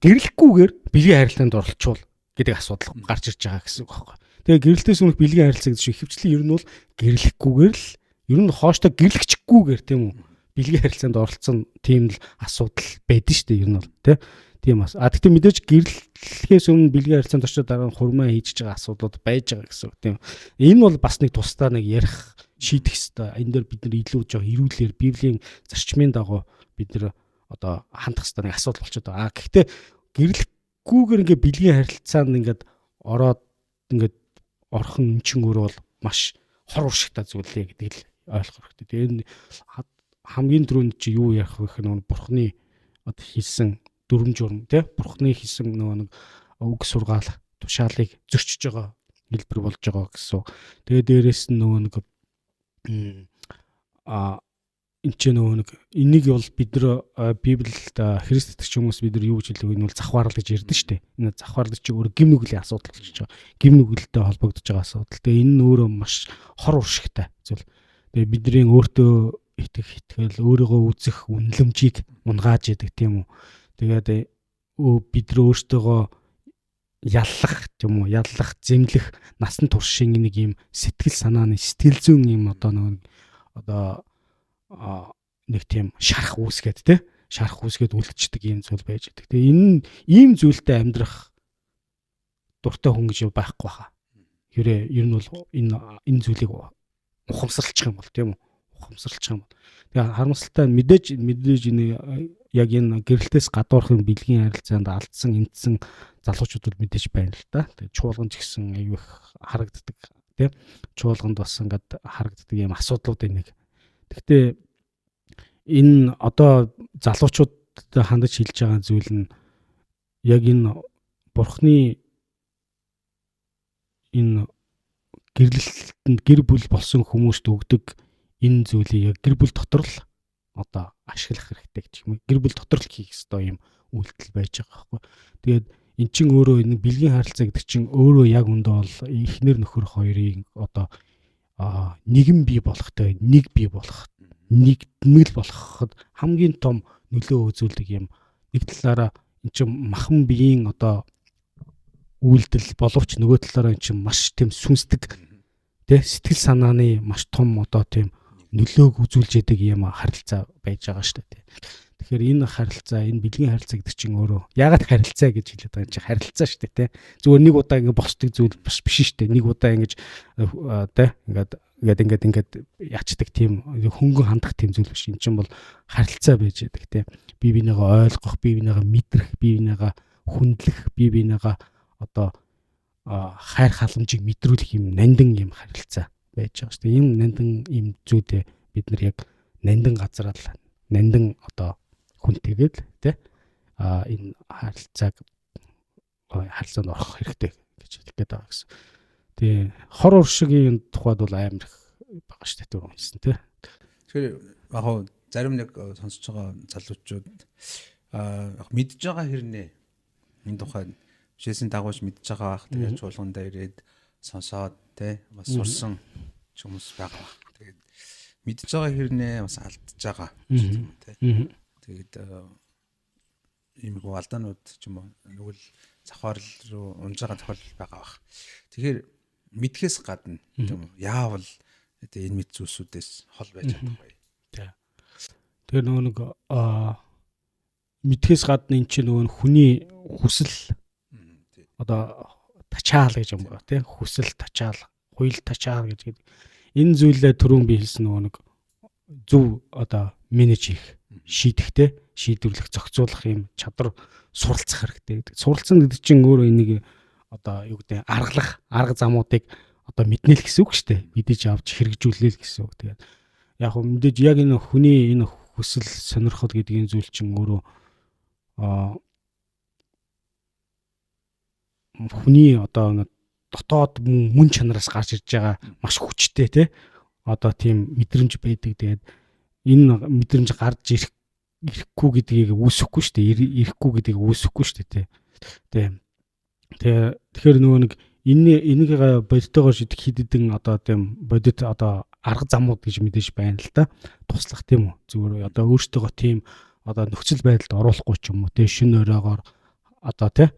гэрлэхгүйгээр бэлгийн харилцаанд оролцвол гэдэг асуудал гарч ирж байгаа гэсэн үг байхгүй. Тэгээ гэрэлтээс өмнөх бэлгийн харилцаа гэдэг чинь ихэвчлэн ер нь бол гэрлэхгүйгээр л ер нь хооштой гэрлэгчгүйгээр тийм үү бэлгийн харилцаанд оролцсон тийм л асуудал байдэн шүү дээ ер нь бол тий. Тийм бас. А тэгтээ мэдээж гэрлэхээс өмнө бэлгийн харилцаанд орчоод дараа нь хурмаа хийж байгаа асуудлууд байж байгаа гэсэн үг тийм. Энэ бол бас нэг тусдаа нэг ярих шийдэх хэвээр. Энэ дээр бид нар илүү жоо эрүүлэр Библийн зарчмын дагуу бид нар одоо хандах хэвээр нэг асуудал болчиход байгаа. А гэхдээ гэрлэхгүйгээр ингээ бэлгийн харилцаанд ингээд ороод ингээд орох нь чин өөрөө бол маш хор уршигтай зүйл лээ гэдгийг л ойлгох хэрэгтэй. Тэгээ энэ хамгийн түрүүнд чи юу ярих вэ гэхээр нөгөө бурхны одоо хийсэн дүрм журм тий бурхны хийсэн нөгөө нэг үг сургаал тушаалыг зөрчиж байгаа хэлбэр болж байгаа гэсэн. Тэгээ дээрэс нь нөгөө нэг энэ ч нөгөө нэг энийг бол бид нар Библиэд Христ итгэгч хүмүүс бид нар юу гэж хэлдэг вэ? Энэ бол завхаарл гэж ярьдэн шүү дээ. Энэ завхаарл чи өөрөө гим нүглийн асуудал болчихж байгаа. Гим нүгэлтэй холбогдож байгаа асуудал. Тэгээ энэ нь өөрөө маш хор уршигтай зүйл. Тэгээ бидний өөртөө итгэх итгэл, өөрийгөө үзэх үнэлэмжийг унгааж идэг тийм үү. Тэгээд бид нар өөртөөгөө яллах тийм үү, яллах, зэмлэх насан туршийн нэг юм сэтгэл санааны сэтгэл зүйн юм одоо нэг одоо нэг тийм шарах үүсгээд те шарах үүсгээд үлдчихдэг ийм зүйл байж байдаг. Тэгээ энэ ийм зүйлтэй амьдрах дуртай хүн гэж байхгүй баха. Хэрэг ер нь бол энэ зүйлийг ухамсарлчих юм бол тийм үү? Ухамсарлчих юм бол. Тэгээ харамсалтай мэдээж энэ яг энэ гэрэлтээс гадуурх юм бэлгийн харилцаанд алдсан эндсэн залуучууд бол мэдээж байна л да. Тэгээ чуулган ч гэсэн аюу их харагддаг тийм. Чуулганд бас ингээд харагддаг ийм асуудлуудын нэг. Гэхдээ энэ одоо залуучуудад хандаж хэлж байгаа зүйл нь яг энэ бурхны энэ гэрлэлтэнд гэр бүл болсон хүмүүст өгдөг энэ зүйлийг яг гэр бүл дотор л одоо ашиглах хэрэгтэй гэх юм. Гэр бүл дотор л хийх ёстой юм үйлдэл байж байгаа байхгүй. Тэгээд эн чинь өөрөө энэ бэлгийн харилцаа гэдэг чинь өөрөө яг үндэ бол эхнэр нөхөр хоёрын одоо нэгэн бий болохтой, нэг бий болох, нэгдмэл болоход хамгийн том нөлөө үзүүлдэг юм. Нэг талаараа эн чинь махан биеийн одоо үйлдэл боловч нөгөө талаараа эн чинь маш тийм сүнслэг тэ сэтгэл санааны маш том одоо тийм нөлөөг үзүүлж яадаг юм харилцаа байж байгаа шүү дээ. Тэгэхээр энэ харилцаа, энэ бэлгийн харилцаа гэдэг чинь өөрөө яагаад харилцаа гэж хэлээд байгаа юм чи харилцаа шүү дээ, тэ. Зүгээр нэг удаа ингэ босдог зүйл бас биш шүү дээ. Нэг удаа ингэж тэ ингээд ингээд ячдаг тийм хөнгөн хандах тийм зүйл биш. Энэ чинь бол харилцаа байж яадаг, тэ. Би бинийгаа ойлгох, би бинийгаа мэдрэх, би бинийгаа хүндлэх, би бинийгаа одоо хайр халамжийг мэдрүүлэх юм нандин юм харилцаа байж байгаа шүү дээ. Ийм нандин ийм зүйлээ бид нар яг нандин газараа л нандин одоо хүнтэйгээ л тий энэ харилцааг харилцаанд орох хэрэгтэй гэж хэлэх гээд байгаа гэсэн. Тий хор уршигийн тухайд бол амар их байгаа шүү дээ түрүү хэлсэн тий. Тэгэхээр яг хоо зарим нэг сонсож байгаа залуучууд яг мэдж байгаа хэрнээ энэ тухай бишээсийн дагууч мэдж байгаа бах. Тэгээд чуулгандаа ирээд сонсоод тий бас сурсан ч хүмүүс байгаа бах. Тэгээд мэдж байгаа хэрнээ бас алдж байгаа юм тий. Тэгээд иймэрхүү алдаанууд ч юм уу нүгэл завхаарл руу унж байгаа тохиолдол байгаа бах. Тэгэхээр мэдхээс гадна тийм үү яавал энэ мэд зүйлсүүдээс хол байж чадах вэ? Тий. Тэгэхээр нөгөө нэг мэдхээс гадна эн чинь нөгөө хүний хүсэл одоо тачаал гэж юм байна тий. Хүсэл тачаал, хуйл тачаал гэж гэдэг. Энэ зүйлээ түрүүн би хэлсэн нөгөө нэг зөв одоо менеж хийх, шийдэхтэй, шийдвэрлэх, зохицуулах юм чадвар суралцах хэрэгтэй гэдэг. Суралцсан гэдэг чинь өөрөө энийг одоо юу гэдэг аргалах, арга замуудыг одоо мэднэ л гэсэн үг шүү дээ. Мэдээж авч хэрэгжүүлнэ л гэсэн үг. Тэгээд яг хөө мэдээж яг энэ хүний энэ хүсэл сонирхол гэдгийн зүйл чинь өөрөө хүний одоо дотоод мөн чанараас гарч ирж байгаа маш хүчтэй те одоо тийм мэдрэмж байдаг. Тэгээд энэ мэдрэмж гарч ирэхгүй гэдгийг үүсэхгүй шүү дээ. Ирэхгүй гэдгийг үүсэхгүй шүү дээ. Тийм. Тэгэхээр нөгөө нэг энийг бодитоогоор шийдэх хэд хэдэн одоо тийм бодит одоо арга замууд гэж мэдээж байна л да. Туслах тийм үү. Зүгээр одоо өөртөөгөө тийм одоо нөхцөл байдалд оруулахгүй ч юм уу те шин оройгоор одоо те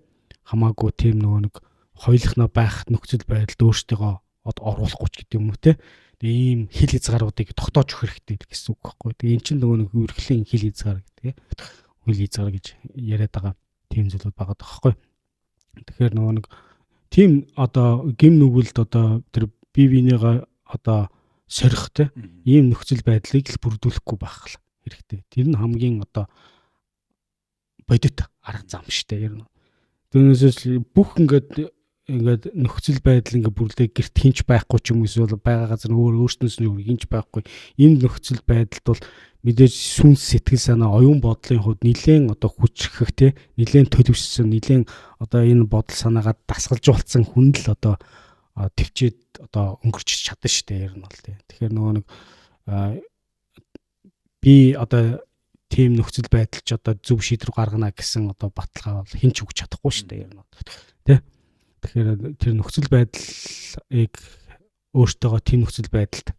хамаагүй тийм нөгөө нэг хоёулахнаа байх нөхцөл байдалд өөртөөгөө одоо оруулахгүй ч гэдэг юм уу те. Тэгээ ийм хил хязгааруудыг тогтоож өгөх хэрэгтэй гэсэн үг байхгүй. Тэгээ эн чинь нөгөө нэг үргэлжлэн хил хязгаар гэдэг. Хил хязгаар гэж яриад байгаа тийм зүйлүүд байгаа байхгүй. Тэгэхээр нөгөө нэг тийм одоо гим нүгэлд одоо тэр бие биенийгээ одоо сорих те ийм нөхцөл байдлыг л бүрдүүлэхгүй байх хэрэгтэй. Тэр нь хамгийн одоо бодит арга зам штэ. Ер нь. Түүнээс бүх ингээд нөхцөл байдал ингээд бүрлээ гэрт хинч байхгүй ч юм эсвэл байгаа газар өөр өөрснөөс нь хинч байхгүй. Энэ нөхцөл байдалд бол мэдээж сүнс сэтгэл санаа оюун бодлын хувьд нэлээд одоо хүчрхэх те нэлээд төлөвшсөн нэлээд одоо энэ бодол санаагаа дасгалжуулсан хүн л одоо төвчээд одоо өнгөрч чадна шүү дээ ер нь бол те. Тэгэхээр нөгөө нэг би одоо тийм нөхцөл байдал ч одоо зөв шийдвэр гаргана гэсэн одоо баталгаа бол хэн ч өгч чадахгүй шүү дээ ер нь бол те. Тэгэхээр тэр нөхцөл байдлыг өөртөөгөө тийм нөхцөл байдалд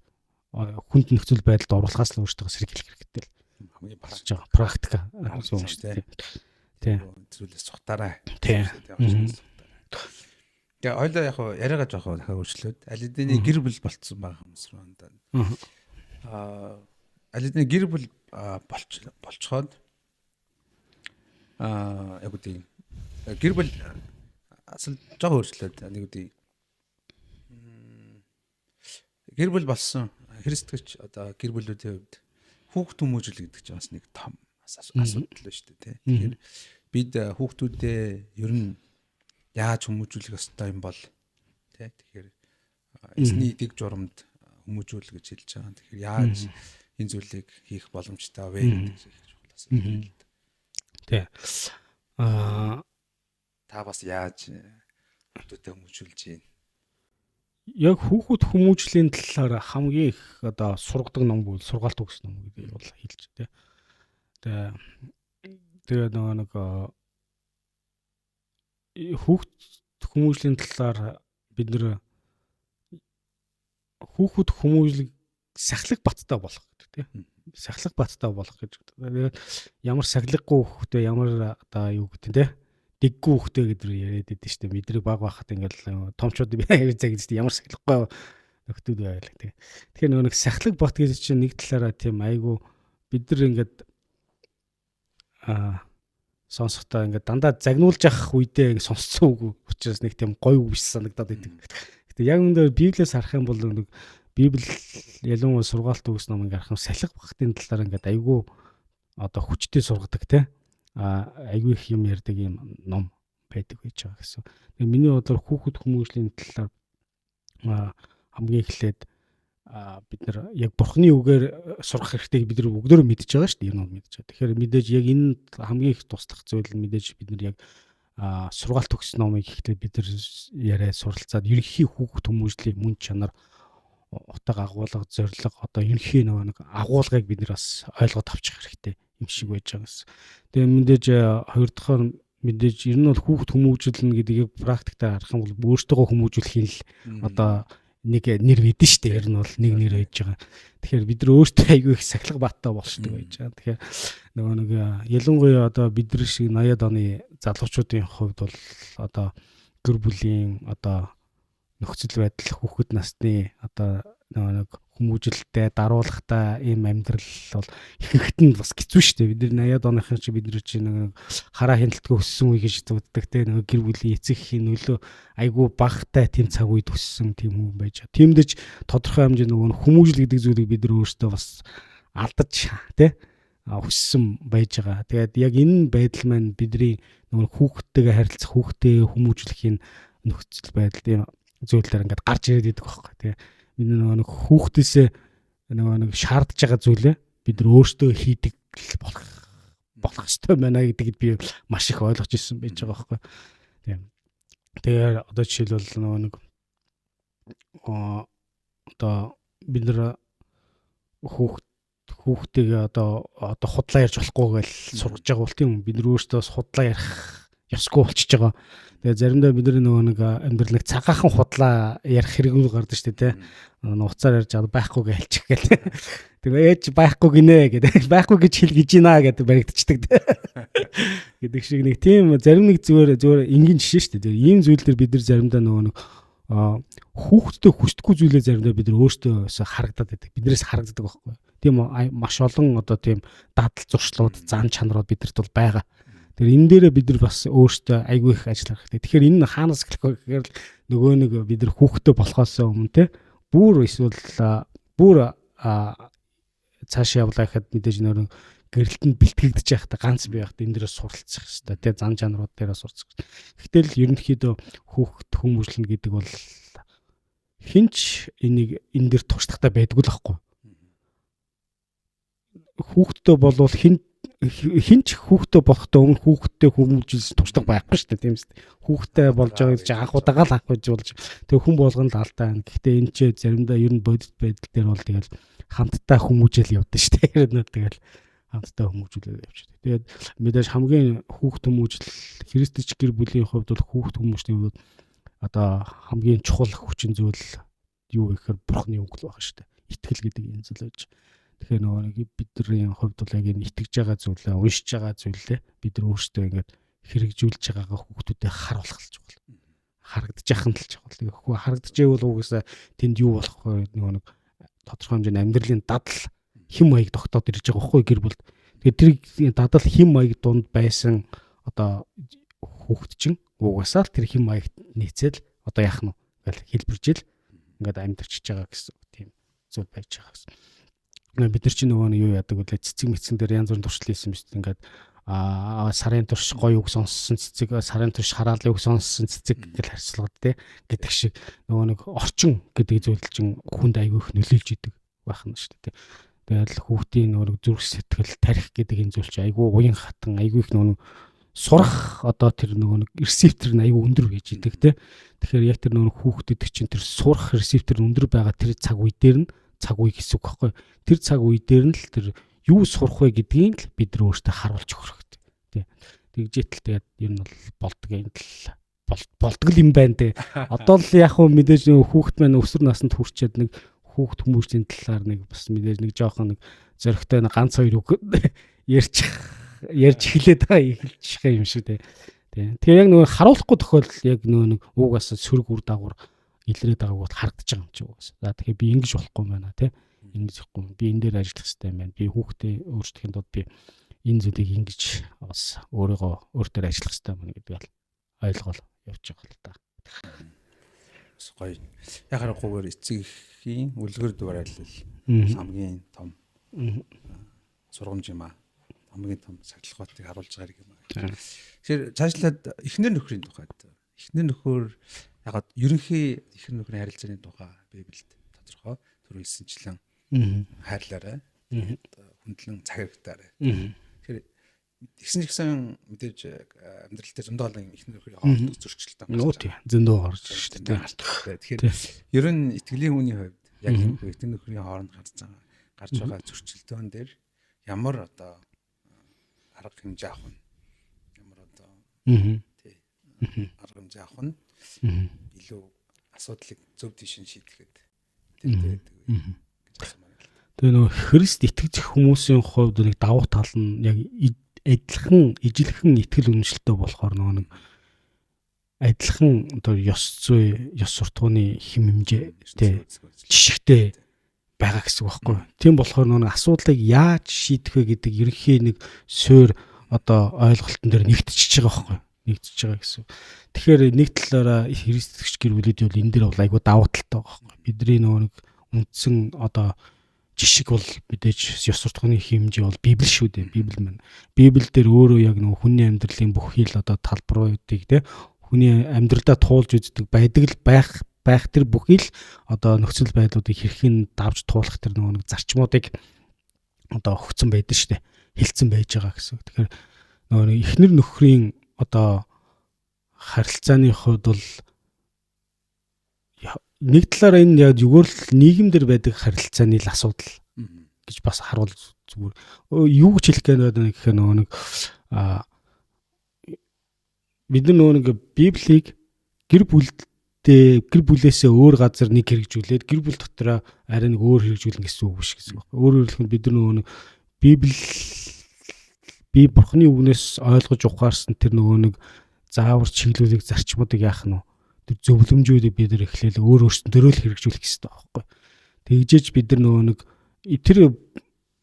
хүнд нөхцөл байдалд оруулахаас л өөртөөгөө сэргийлэх хэрэгтэй л хамгийн болж байгаа практик зүйл шүү дээ. Тийм. Зүйлээс цухтаарай. Тийм. Тэгээ ойлоо яг яриагаа жоох дахиад өөрчлөөд аль хэдийн гэр бүл болцсон байгаа хүмүүс рүү хандаа. Аль хэдийн гэр бүл болцоход яг үгүй гэр бүл асал жоох өөрчлөөд нэг үгүй гэр бүл болсон христгч одоо гэр бүлүүдийн хувьд хүүхд хүмүүжил гэдэг чинь бас нэг том асуудал байна шүү дээ. Тэгэхээр бид хүүхдүүдээ ер нь яаж хүмүүжүүлэх ёстой юм бол тий тэгэхээр эзний дэг журамд хүмүүжүүл гэж хэлж байгаа. Тэгэхээр яаж энэ зүйлийг хийх боломжтой вэ гэдэг их чухал асуудал. Тий. Та бас яаж хүүхдүүдэд хүмүүжүүлж байна? Яг хүүхэд хүмүүжлийн талаар хамгийн их одоо сургадаг ном бол сургаалт өгс ном гэдэг бол хэлж тий. Тэгээ нөгөө нэг хүүхд хүмүүжлийн талаар бид нэр хүүхэд хүмүүжлэг сахилга баттай болох гэдэг тий. Сахилга баттай болох гэж. Тэгээд ямар сахилгагүй хүүхдээ ямар одоо юу гэдэг тий. Дэггүй хүүхдээ гэдэг яриад идэв шүү дээ. Мэдрэг баг байхад ингээл томчууд би яриад гэж дээ. Ямар сахилгагүй нөхдүүд байлаа тий. Тэгэхээр нөгөө нэг сахилга бат гэж чинь нэг талаараа тийм айгүй бид нар ингээд сонсохдоо ингээд дандаа загнуулж явах үедээ ингээд сонсцсон үг учраас нэг тийм гоё үг биш санагдаад байдаг. Гэтэ яг үүндээ Библиэс харах юм бол нэг Библи ялангуяа сургаалт үгс ном ингээд харах юм сахилга бахтын талаар ингээд айгүй одоо хүчтэй сургадаг те. Айгүй их юм ярьдаг юм ном байдаг гэж байгаа гэсэн. Тэгээ миний бодлоор хүүхэд хүмүүжлийн талаар хамгийн эхлээд бид нар яг бурхны үгээр сурах хэрэгтэйг бид нар бүгдөө мэдж байгаа шүү дээ. Энэ бол мэдж байгаа. Тэгэхээр мэдээж яг энэ хамгийн их туслах зүйл нь мэдээж бид нар яг сургаалт өгсөн номыг ихтэй бид нар яриа суралцаад ерөнхий хүүхэд хүмүүжлийн мөн чанар утга агуулга зорилго одоо ерөнхий нөгөө нэг агуулгыг бид нар бас ойлгоод авчих хэрэгтэй юм шиг байж байгаа гэсэн. Тэгээ мэдээж хоёр дахь мэдээж ер нь бол хүүхэд хүмүүжүүлнэ гэдгийг практиктаар харах юм бол өөртөөгөө хүмүүжүүлэхийн л одоо нэг нэр мэдэн шүү дээ. Ер нь бол нэг нэр байж байгаа. Тэгэхээр бид нар өөртөө айгүй их сахилга баттай болшдог байж байгаа. Тэгэхээр нөгөө нэг ялангуяа одоо бид нар шиг 80-ад оны залуучуудын хувьд бол одоо гэр бүлийн одоо нөхцөл байдал хүүхэд насны одоо нөгөө нэг хүмүүжилтэй, даруулгатай ийм амьдрал бол ихэнхэд нь бас хэцүү шүү дээ. Бид нар 80-ад оныхан чи бид нар чи нэг хараа хяналтгүй өссөн үе гэж зүгддэг те нөгөө гэр бүлийн эцэг эхийн нөлөө айгүй багтай тийм цаг үед өссөн тийм хүн байж байгаа. Тиймдэж тодорхой хэмжээ нөгөө хүмүүжил гэдэг зүйлийг бид нар өөрсдөө бас алдаж те хүссэн байж байгаа. Тэгээд яг энэ байдал маань бидний нөгөө хүүхдтэйгээ харилцах, хүүхдээ хүмүүжлэхийн нөхцөл байдал ийм зүйлээр ингээд гарч ирээд идэг байхгүй тий. Бид нөгөө нэг хүүхдээсээ нөгөө нэг шаардж байгаа зүйлээ бид нар өөрсдөө хийдэг болох ёстой байна гэдгийг би маш их ойлгож ирсэн байж байгаа байхгүй. Тийм. Тэгэхээр одоо жишээлбэл нөгөө нэг одоо бид нар хүүхдтэйгээ одоо худлаа ярьж болохгүй гэж сургаж байгаа бол тийм үү? Бид нар өөрсдөө бас худлаа ярих ёсгүй болчихж байгаа. Тэгээ заримдаа бид нар нөгөө нэг амьдрал нэг цагаахан худлаа ярих хэрэггүй гардаг шүү дээ, тэ. Нууцаар ярьж байгаа байхгүй гэж хэлчих гээл. Тэгээ ээж байхгүй гинэ гэдэг. Байхгүй гэж хэл гэж гинэ гэдэг баригдчихдаг, тэ. Гэдэг шиг нэг тийм зарим нэг зүгээр энгийн жишээ шүү дээ. Ийм зүйл дээр бид нар заримдаа нөгөө нэг хүүхдтэй хүсдэггүй зүйлээ заримдаа бид нар өөрсдөө харагдаад байдаг. Биднээс харагддаг байхгүй. Тийм маш олон одоо тийм дадал зуршлууд, зан чанарууд бидэрт бол байгаа. Тэр энэ дээрээ бид нар бас өөрсдөө айгүй их ажиллах хэрэгтэй. Тэгэхээр энэ хаанаас эхлэх вэ гэхээр нөгөө нэг бид нар хүүхдтэй болохоос өмнө те бүр эсвэл бүр цаашаа явлаа гэхэд мэдээж нөр гэрэлтэнд бэлтгэгдэж байхдаа ганц бий байхдаа энэ дээрээ суралцах хэрэгтэй те, зан чанарууд дээрээ суралцах. Гэтэл л ерөнхийдөө хүүхд хүмүүжлэнэ гэдэг бол хинч энийг энэ дэр туршлагатай байдгүй л байхгүй. Хүүхдтэй болвол хин ч хүүхдтэй болохтой өмнө хүүхдтэй хүмүүжүүлсэн туршлага байхгүй шүү дээ, тийм үү? Хүүхдтэй болж байгаа гэж анх удаага л анх байж болж тэг хүн болгоно л алдаа байна. Гэхдээ энэ ч заримдаа ер нь бодит байдал дээр бол тэгэл хамтдаа хүмүүжэл явдаг шүү дээ. Тэр нь тэгэл хамтдаа хүмүүжүүлээд явчихдаг. Тэгээд мэдээж хамгийн хүүхд хүмүүжил христч гэр бүлийн хувьд бол хүүхд хүмүүжлийн хувьд одоо хамгийн чухал хүчин зүйл юу гэхээр бурхны үг л байх шүү дээ. Итгэл гэдэг энэ зүйл байж. Тэгэхээр нөгөө нэг бидний хувьд бол яг энэ итгэж байгаа зүйлээ, уншиж байгаа зүйлээ бид нар өөрсдөө ингээд хэрэгжүүлж байгаагаа хүүхдүүдэд харуулах л чухал. Харагдаж яхах нь л чухал. Тэгэхгүй харагдаж байвал угаасаа тэнд юу болох вэ? Нөгөө нэг тодорхой хэмжээний амьдралын дадал хэм маяг тогтоод ирж байгаа байхгүй гэр бүлд. Тэгэхээр тэр дадал хэм маяг дунд байсан одоо хүүхд чинь угаасаа л тэр хэм маягт нийцэл одоо яах нь вэ гэл хэлбэржил ингээд амьдарчиж байгаа гэсэн тийм зүйл байж байгаа гэсэн. Бид нар чинь нөгөө нэг юу яадаг вүлээ, цэцэг мэцэн дээр янз бүрийн туршлага хийсэн биз дээ. Ингээд сарын турш гоё үг сонссон цэцэг, сарын турш хараалын үг сонссон цэцэг гэл харьцлаад те гэдэг шиг нөгөө нэг орчин гэдэг зүйл чинь хүнд айгүй их нөлөөлж идэг байх нь шүү дээ. Тэгэл хүүхдийн нөгөө зүрх сэтгэл тарих гэдэг энэ зүйл чинь айгүй уян хатан, айгүй их нөгөө сурах одоо тэр нөгөө нэг рецептор нь айгүй өндөр гэж идэг те. Тэгэхээр яг тэр нөгөө хүүхдэд чинь тэр сурах рецептор өндөр байгаа тэр цаг үе дээр нь цаг үе гэсэн үг байхгүй. Тэр цаг үе дээр нь л тэр юу сурах вэ гэдгийг л бид нар өөрсдөө харуулж өгөх хэрэгтэй. Тий. Тэгжээтэл тэгээд ер нь бол болдго юм л болдго юм байна те. Одоо л яг хөө мэдээж нэг хүүхд маань өсвөр наснд хүрчээд нэг хүүхд хүмүүжлийн талаар нэг бас мэдээж нэг жоохон нэг зөрөгтэй нэг ганц хоёр үг ярьж эхлээд байгаа эхэлчих юм шиг те. Тий. Тэгэхээр яг нөгөө харуулахгүй тохиолдол яг нөгөө нэг угаас сөрөг үр дагавар илрээд байгааг бол харагдаж байгаа юм чи угаас. За тэгэхээр би ингэж болохгүй юм байна те. Ингэж явахгүй. Би энэ дээр ажиллах хэрэгтэй юм байна. Би хүүхдээ өөрчлөхийн тулд би энэ зүйлийг ингэж бас өөрийгөө өөр дээр ажиллах хэрэгтэй юм гэдэг л ойлгол явж байгаа л та. Бас гоё. Яг харахгүйгээр эцэг эхийн үлгэр дуурайл хамгийн том сургамж юм аа. Хамгийн том сахилгатыг харуулж байгаа юм аа. Тэгэхээр цаашлаад эхнэр нөхрийн тухайд. Эхнэр нөхөр яг ерөнхий эхнэр нөхрийн харилцааны тухай Библиэд тодорхой төрүүлсэнчлэн хайрлаарай. Хүндлэн цаг хэрэгтаарай. Тэгэхээр тэгсэн ч гэсэн мэдээж амьдрал дээр зөндөө олон эхнэр нөхрийн хоорондох зөрчилтэй гарч байгаа. Зөндөө гарч шүү дээ. Тэгэхээр ер нь итгэлийн хүний хувьд яг энэ эхнэр нөхрийн хооронд гарч байгаа зөрчилдөөн дээр ямар одоо арга хэмжээ авах нь ямар одоо тий арга хэмжээ авах нь илүү асуудлыг зөв тийш нь шийдэхэд тэнтэй байдаг гэж асуумаар байна. Тэгээ нөгөө Христ итгэж хүмүүсийн хувьд нэг давуу тал нь яг адилхан ижилхэн итгэл үнэмшилтэй болохоор нөгөө нэг адилхан одоо ёс зүй, ёс суртахууны хэм хэмжээ тий жишгтэй байгаа гэсэн үг байхгүй. Тийм болохоор нөгөө асуудлыг яаж шийдэх вэ гэдэг ерөнхий нэг суур одоо ойлголтон дээр нэгтчихэж байгаа байхгүй. Нэгтчихэж байгаа гэсэн. Тэгэхээр нэг талаараа Христ итгэгч гэр бүлүүд бол энэ дээр бол айгүй давуу талтай байгаа байхгүй. Бидний нөгөө нэг үндсэн одоо жишг бол мэдээж ёс суртахууны хэмжээ бол Библи шүү дээ. Библи маань. Библи дээр өөрөө яг нөгөө хүний амьдралын бүх хил одоо талбаруудыг те хүний амьдралдаа туулж үздэг байдаг л байх байх тэр бүхий л одоо нөхцөл байдлуудыг хэрхэн давж туулах тэр нөгөө нэг зарчмуудыг одоо өгсөн байдаг шүү дээ. Хилцэн байж байгаа гэсэн. Тэгэхээр нөгөө нэг эхнэр нөхрийн одоо харилцааны хувьд бол нэг талаараа энэ яг зүгээр л нийгэмдэр байдаг харилцааны л асуудал гэж бас харуул зүгээр. Юу гэж хэлэх гээд байна гэхээр нөгөө нэг бид нар нөгөө нэг Библийг гэр бүлдээ гэр бүлээсээ өөр газар нэг хэрэгжүүлээд гэр бүл дотроо арай нэг өөр хэрэгжүүлнэ гэсэн үг биш гэсэн үг. Өөрөөр хэлбэл бид нар нөгөө нэг Библи би Бурхны үгнээс ойлгож ухаарсан тэр нөгөө нэг заавар чиглүүлэг зарчмуудыг яах нь вэ? Тэр зөвлөмжүүдийг бид нар эхлээл өөр өөрсөндөө л хэрэгжүүлэх хэрэгтэй байхгүй. Тэгжээж бид нар нөгөө нэг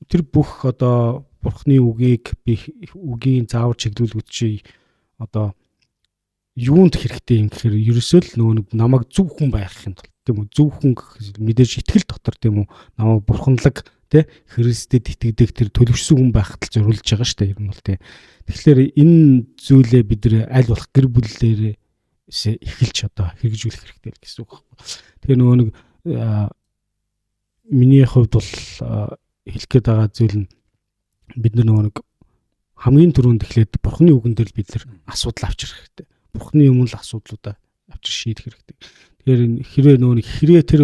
тэр бүх одоо Бурхны үгийг би үгийн заавар чиглүүлгүүд чи одоо юунд хэрэгтэй юм гэхээр ерөөсөө л нөгөө нэг намайг зөв хүн байхын тулд тийм үү, зөв хүн мэдээж итгэл дотор тийм үү, намайг бурханлаг тий Христэд итгэдэг тэр төлөвшсөн хүн байхад л зориулж байгаа шүү дээ ер нь бол тий. Тэгэхээр энэ зүйлээ бид нар аль болох гэр бүлээр эхэлж одоо хэрэгжүүлэх хэрэгтэй л гэсэн үг байхгүй. Тэгэхээр нөгөө нэг миний хувьд бол хэлэх гээд байгаа зүйл нь бид нар нөгөө нэг хамгийн түрүүнд эхлээд Бурхны үгэн дээр л бид нар асуудал авчрах хэрэгтэй. Бурхны өмнө л асуудлуудаа авчир шийдэх хэрэгтэй. Тэгэхээр хэрвээ нөгөө нэг хэрвээ тэр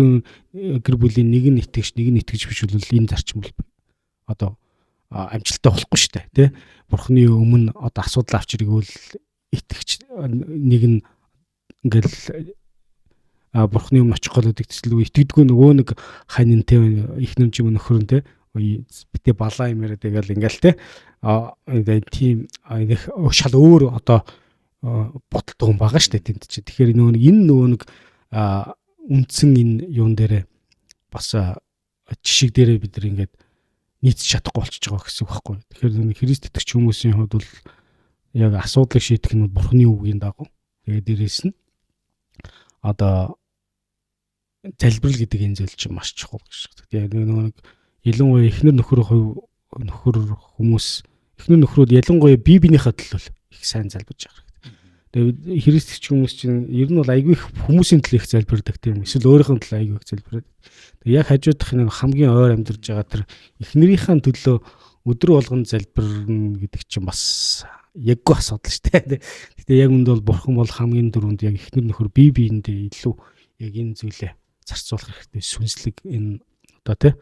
гэр бүлийн нэг нь итгэж нэг нь итгэж биш бол энэ зарчим бол одоо амжилттай болохгүй шүү дээ, тий. Бурхны өмнө одоо асуудал авчирыг бол итгэж нэг нь ингээл Бурхны өмнө очих гол гэдэг төслөө итгэдэггүй нөгөө нэг ханин те ихнэр ч юм нөхөр нь те битээ балаа юм яриад тэгэл ингээл те тийм нэг шал өөр одоо бодолтой хүн байгаа шүү дээ тэнд чи. Тэгэхээр нөгөө нэг энэ нөгөө нэг үндсэн энэ юун дээрээ бас жишг дээрээ бид нар ингээд нийцэж чадахгүй болчихж байгаа гэсэн үг байхгүй. Тэгэхээр Христ итгэгч хүмүүсийн хувьд бол яг асуудлыг шийдэх нь Бурхны үгийн дагуу. Тэгээд дээрээс нь одоо залбирал гэдэг энэ зүйл чинь маш чухал гэж. Тэгээд нөгөө нэг ялангуяа эхнэр нөхөр нөхөр хүмүүс эхнэр нөхрүүд ялангуяа бие биенийхээ төлөө их сайн залбирч явах хэрэгтэй. Тэгээд Христ итгэгч хүмүүс чинь ер нь бол айгүй их хүмүүсийн төлөө их залбирдаг тийм эсвэл өөрийнхөө төлөө айгүй их залбирдаг. Тэгээд яг хажуудах нэг хамгийн ойр амьдарч байгаа тэр эхнэрийнхээ төлөө өдөр болгон залбирна гэдэг чинь бас яггүй асуудал шүү дээ. Гэтэ яг үнд бол бурхан бол хамгийн түрүүнд яг эхнэр нөхөр бие биендээ илүү яг энэ зүйлээ зарцуулах хэрэгтэй. Сүнслэг энэ одоо тий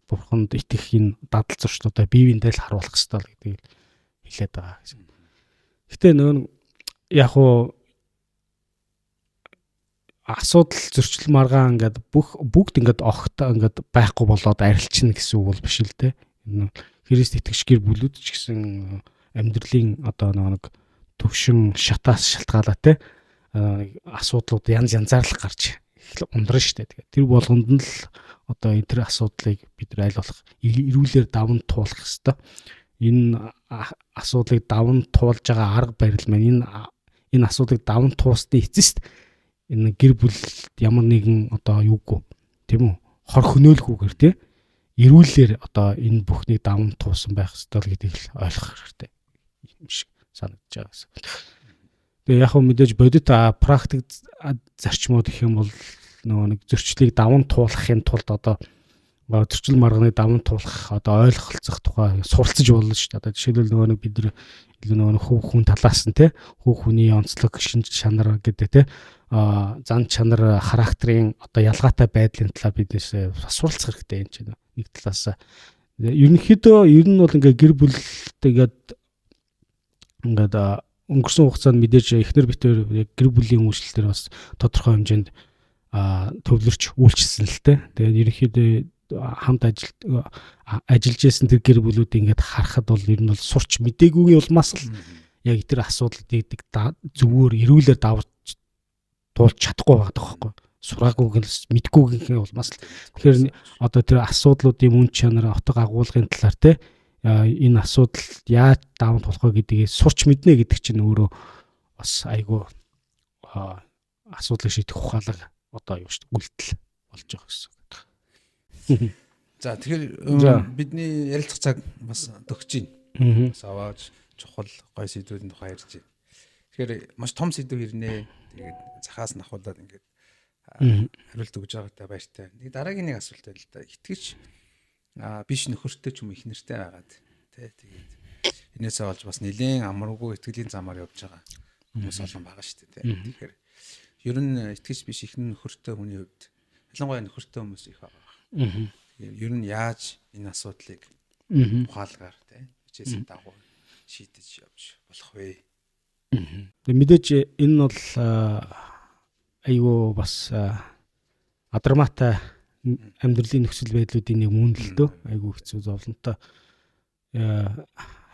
бурханд итгэх энэ дадал зуршлуудаа бие биендээ л харуулах хэрэгтэй л гэдгийг хэлээд байгаа гэсэн. Гэтэ нөгөө яг уу асуудал зөрчил маргаан ингээд бүх бүгд ингээд огт ингээд байхгүй болоод арилчихна гэсэн үг бол биш л дээ. Энэ Христ итгэгч гэр бүлүүд ч гэсэн амьдралын одоо нэг төвшин шатаас шалтгаалаа те нэг асуудлууд янз янзаар л гарч ундрна штэ. Тэгээд тэр болгонд нь л одоо энэ тэр асуудлыг бид нар аль болох эрүүлэр даван туулах хэвээр. Энэ асуудлыг даван туулж байгаа арга барил маань энэ асуудлыг даван туусны эцэст энэ гэр бүлд ямар нэгэн одоо юугүй тийм үү хор хөнөөлгүйгээр тийм эрүүлэр одоо энэ бүхнийг даван туусан байх ёстой л гэдгийг л ойлгох хэрэгтэй юм шиг санагдаж байгаа гэсэн. Тэгээ яг хөө мэдээж бодит практик зарчмууд гэх юм бол нөгөө нэг зөрчлийг даван туулахын тулд одоо зөрчил марганыг даван туулах одоо ойлголцох тухай суралцж болно шүү дээ. Одоо жишээлбэл нөгөө нэг бид нар илүү нөгөө нэг хөв хүн талаас нь те хөв хүний онцлог шинж чанар гэдэг те зан чанар характерын одоо ялгаатай байдлын талаар биднээс суралцах хэрэгтэй юм чинь нэг талаас ерөнхийдөө ер нь бол ингээ гэр бүлтэй ингээд өнгөрсөн хугацаанд мэдээж эхнэр битээр яг гэр бүлийн үйлчлэл төр бас тодорхой хэмжээнд төвлөрч үйлчилсэн л те. Тэгээд ерөнхийдөө хамт ажиллаж исэн тэр гэр бүлүүдийг ингээд харахад бол ер нь бол сурч мдэггүйгийн улмаас л яг тэр асуудлыг зөвөр эрүүлэр давж туулж чадахгүй байгаа байхгүй сураагүйг нь мэдгүйгийн улмаас л. Тэгэхээр одоо тэр асуудлуудын мөн чанар отго агуулгын талаар те энэ асуудал яаж даван туулах вэ гэдгийг сурч мэднэ гэдэг чинь өөрөө бас айгүй асуудлыг шийдэх ухаалаг одоо юу шүү дээ үйлдэл болж байгаа гэсэн. За тэгэхээр бидний ярилцах цаг бас төгсөж байна. Бас аваач чухал гой сэдвүүдийн тухай ярьж байна. Тэгэхээр маш том сэдв хэрнээ. Тэгээд захаас нь ахуулаад ингээд хариулт өгж байгаатай баяртай. Нэг дараагийн нэг асуулт байл л да. Итгэж биш нөхөртэй ч юм их нэртэй байгаад тий. Тэгээд энээсээ болж бас нэлээд амаргүй итгэлийн замаар явж байгаа хүмүүс олон байгаа шүү дээ тий. Тэгэхээр ер нь итгэж биш их нөхөртэй хүний хувьд ялангуяа нөхөртэй хүмүүс их байгаа. Тэгэхээр ер нь яаж энэ асуудлыг ухаалгаар тий хичээсэн дагуу шийдэж явж болох вэ? Тэгээ мэдээж энэ нь бол айгүй бас адармаатай амьдралын нөхцөл байдлуудын нэг мөн л дөө. Айгүй хэцүү зовлонтой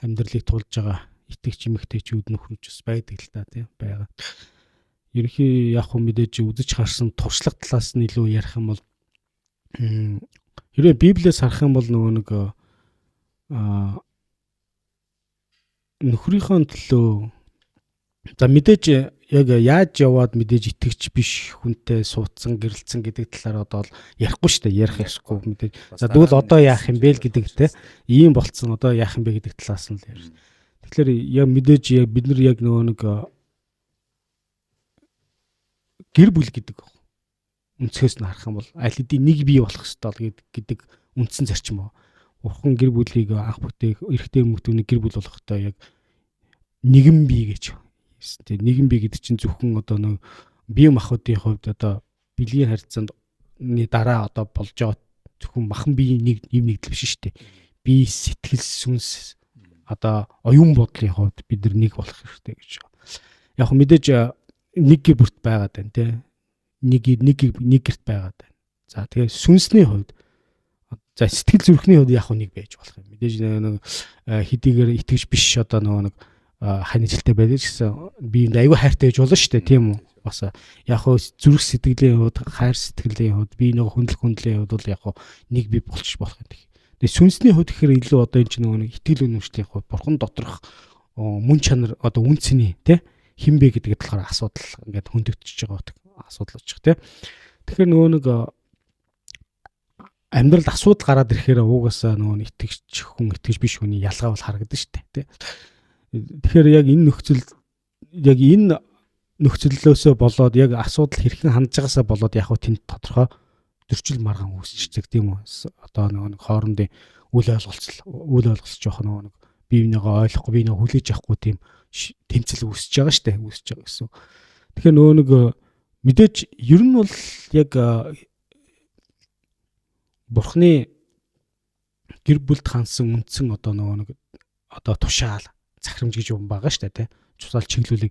амьдралыг тулж байгаа итгэгч эмэгтэйчүүд нөхрөж бас байдаг л та тий байгаа. Ерөнхий яг хөө мэдээж үзэж харсан туршлага талаас нь илүү ярих юм бол хэрвээ Библиэс харах юм бол нөгөө нэг нөхрийнхөө төлөө за мэдээж яг яаж яваад мэдээж итгэгч биш хүнтэй суудсан гэрэлтсэн гэдэг талаар одоо л ярихгүй шүү дээ. Ярих ёсгүй мэдээж. За тэгвэл одоо яах юм бэ л гэдэг те. Ийм болцсон одоо яах юм бэ гэдэг талаас нь л ярьж. Тэгэхээр яг мэдээж яг бид нар яг нөгөө нэг гэр бүл гэдэг өнцгөөс нь харах юм бол аль хэдийн нэг бий болох ёстой л гэдэг үндсэн зарчим байна. Бурхан гэр бүлийг анх бүтээх эрэгтэй эмэгтэйний гэр бүл болохтой яг нэгэн бий гэж. Тэгээ нэгэн бий гэдэг чинь зөвхөн одоо нэг бие махбодын хувьд одоо бэлгийн харьцаанд дараа одоо болж байгаа зөвхөн махан биеийн нэг юм нэгдэл биш шүү дээ. Бие, сэтгэл, сүнс одоо оюун бодлын хувьд бид нар нэг болох хэрэгтэй гэж. Яг мэдээж нэг гэр бүрт байгаад байна те. Нэг гэрт байгаад байна. За тэгээ сүнсний хувьд за сэтгэл зүрхний хувьд яг нэг байж болох юм. Мэдээж нэг хэдийгээр итгэж биш одоо нөгөө нэг хань ажилтай байдаг ч гэсэн би энд аюу хайртай байж болно шүү дээ, тийм үү? Бас яг хөө зүрх сэтгэлийн хувьд, хайр сэтгэлийн хувьд, би нөгөө хүндлэх хүндлийн хувьд бол яг хөө нэг би болчих болох юм. Тэгээ сүнсний хувьд гэхээр илүү одоо энэ чинь нөгөө нэг итгэл үнэмшлийн хувьд бурхан доторх мөн чанар одоо үн цэний тий хин бэ гэдэг талаар асуудал ингээд хөндөгдөж байгаа асуудал очих тий. Тэгэхээр нөгөө нэг амьдралд асуудал гараад ирэхээр уугаасаа нөгөө итгэгч хүн итгэж биш хүний ялгаа бол харагдана шүү дээ тий. Тэгэхээр яг энэ нөхцөл яг энэ нөхцөллөөсөө болоод яг асуудал хэрхэн хандж байгаасаа болоод яг хөө тэнд тодорхой зөрчил маргаан үүсчихдэг тийм үү. Одоо нөгөө нэг хоорондын үл ойлголцол жоох нөгөө нэг бие бинийгаа ойлгохгүй бие бинийгаа хүлээж авахгүй тийм тэмцэл үүсэж байгаа шүү дээ. Үүсэж байгаа гэсэн. Тэгэхээр нөгөө нэг мэдээж ер нь бол яг Бурхны гэр бүлд хандсан үндсэн одоо нөгөө нэг одоо тушаал захирамж гэж юм байгаа шүү дээ тий. Тусаал чиглүүлэг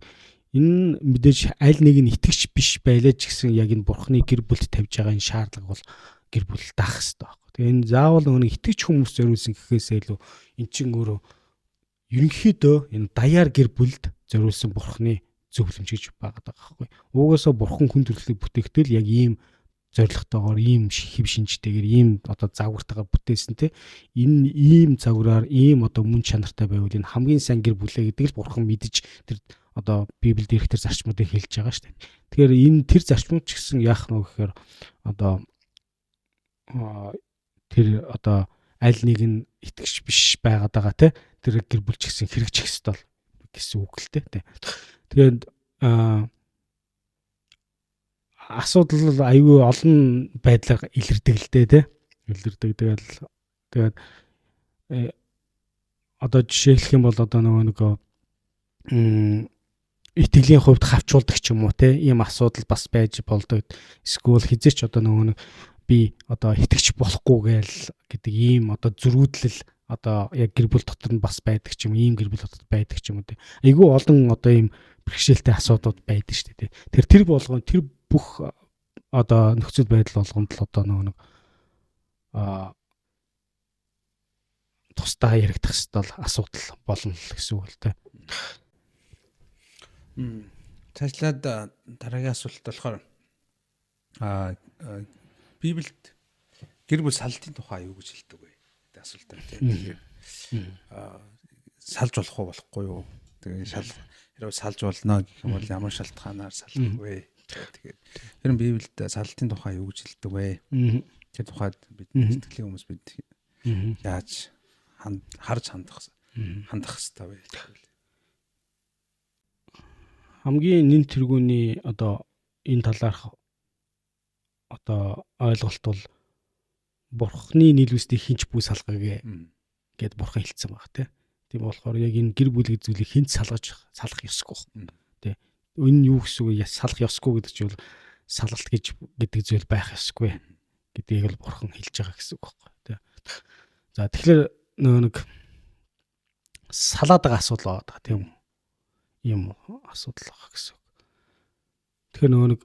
энэ мэдээж аль нэг нь итгэгч биш байлаа ч гэсэн яг энэ Бурхны гэр бүлд тавьж байгаа энэ шаардлага бол гэр бүл даах хэрэгтэй байхгүй. Тэгээ энэ заавал нөгөө нэг итгэгч хүмүүс зориулсан гэхээсээ илүү эн чинь өөрөө ерөнхийдөө энэ даяар гэр бүлд зориулсан Бурхны зөвлөмж гэж байгаа байхгүй. Угаасаа Бурхан хүн төрөлхтнийг бүтээхдээ л яг ийм зорилготойгоор ийм хэв шинжтэйгээр ийм одоо загвартайгаар бүтээсэн те энэ ийм загвараар ийм одоо мөн чанартай байвал энэ хамгийн сайн гэр бүлээ гэдэг л Бурхан мэдэж тэр одоо Библиэд ирэх тэр зарчмуудыг хэлж байгаа шүү дээ. Тэгэхээр энэ тэр зарчмууд ч гэсэн яах нь вэ гэхээр одоо тэр одоо аль нэг нь итгэгч биш байгаад байгаа те тэр гэр бүл ч гэсэн хэрэгжих ёстой гэсэн үг л те. Тэгээд асуудал аюу олон байдлаар илэрдэг л дээ те. Илэрдэг. Тэгээд одоо жишээлх юм бол одоо нөгөө нэг итгэлийн хувьд хавчуулдаг ч юм уу те ийм асуудал бас байж болдог. Эсвэл хизээч одоо нөгөө нэг би одоо итгэж болохгүй гээл гэдэг ийм одоо зөрүүдлэл одоо яг гэр бүл дотор нь бас байдаг ч юм ийм гэр бүл дотор байдаг ч юм уу те. Айгүй олон одоо ийм бэрхшээлтэй асуудлууд байдаг шүү дээ. Тэр тэр болгон тэр бүх одоо нөхцөл байдал болгонд л одоо нөгөө нэг тусдаа яригдах хэвээр асуудал болно л гэсэн үг л дээ. Цаашлаад дараагийн асуулт болохоор Библиэд гэр бүл салтын тухай юу гэж хэлдэг вэ гэдэг асуулт байна тийм. Тэгэхээр салж болох уу болохгүй юу? Тэгээ шал хэрвээ салж болно гэх юм бол ямар шалтгаанаар салах вэ? Тэгээд тэр нь Библиэд салтын тухай юу гэж хэлдэг вэ? Тэр тухайд бид сэтгэлийн хүмүүс бид яаж харж хандах хэрэгтэй вэ? Хамгийн нэн тэргүүний одоо энэ талаарх одоо ойлголт бол бурхны нийлүүлсдийг хинч бүү салгагээ гэд бурхан хэлсэн баг тий. Тийм болохоор яг энэ гэр бүл гэдэг зүйлийг хинч салгах ёсгүй. Тий. Энэ юу гэсэн үг вэ? Салах ёсгүй гэдэг чинь бол салгалт гэж гэдэг зүйл байх ёсгүй гэдгийг л бурхан хэлж байгаа гэсэн үг байхгүй тий. За тэгэхээр нөгөө нэг салаад байгаа асуудал байгаа тийм үү? Ийм асуудал байгаа гэсэн үг. Тэгэхээр нөгөө нэг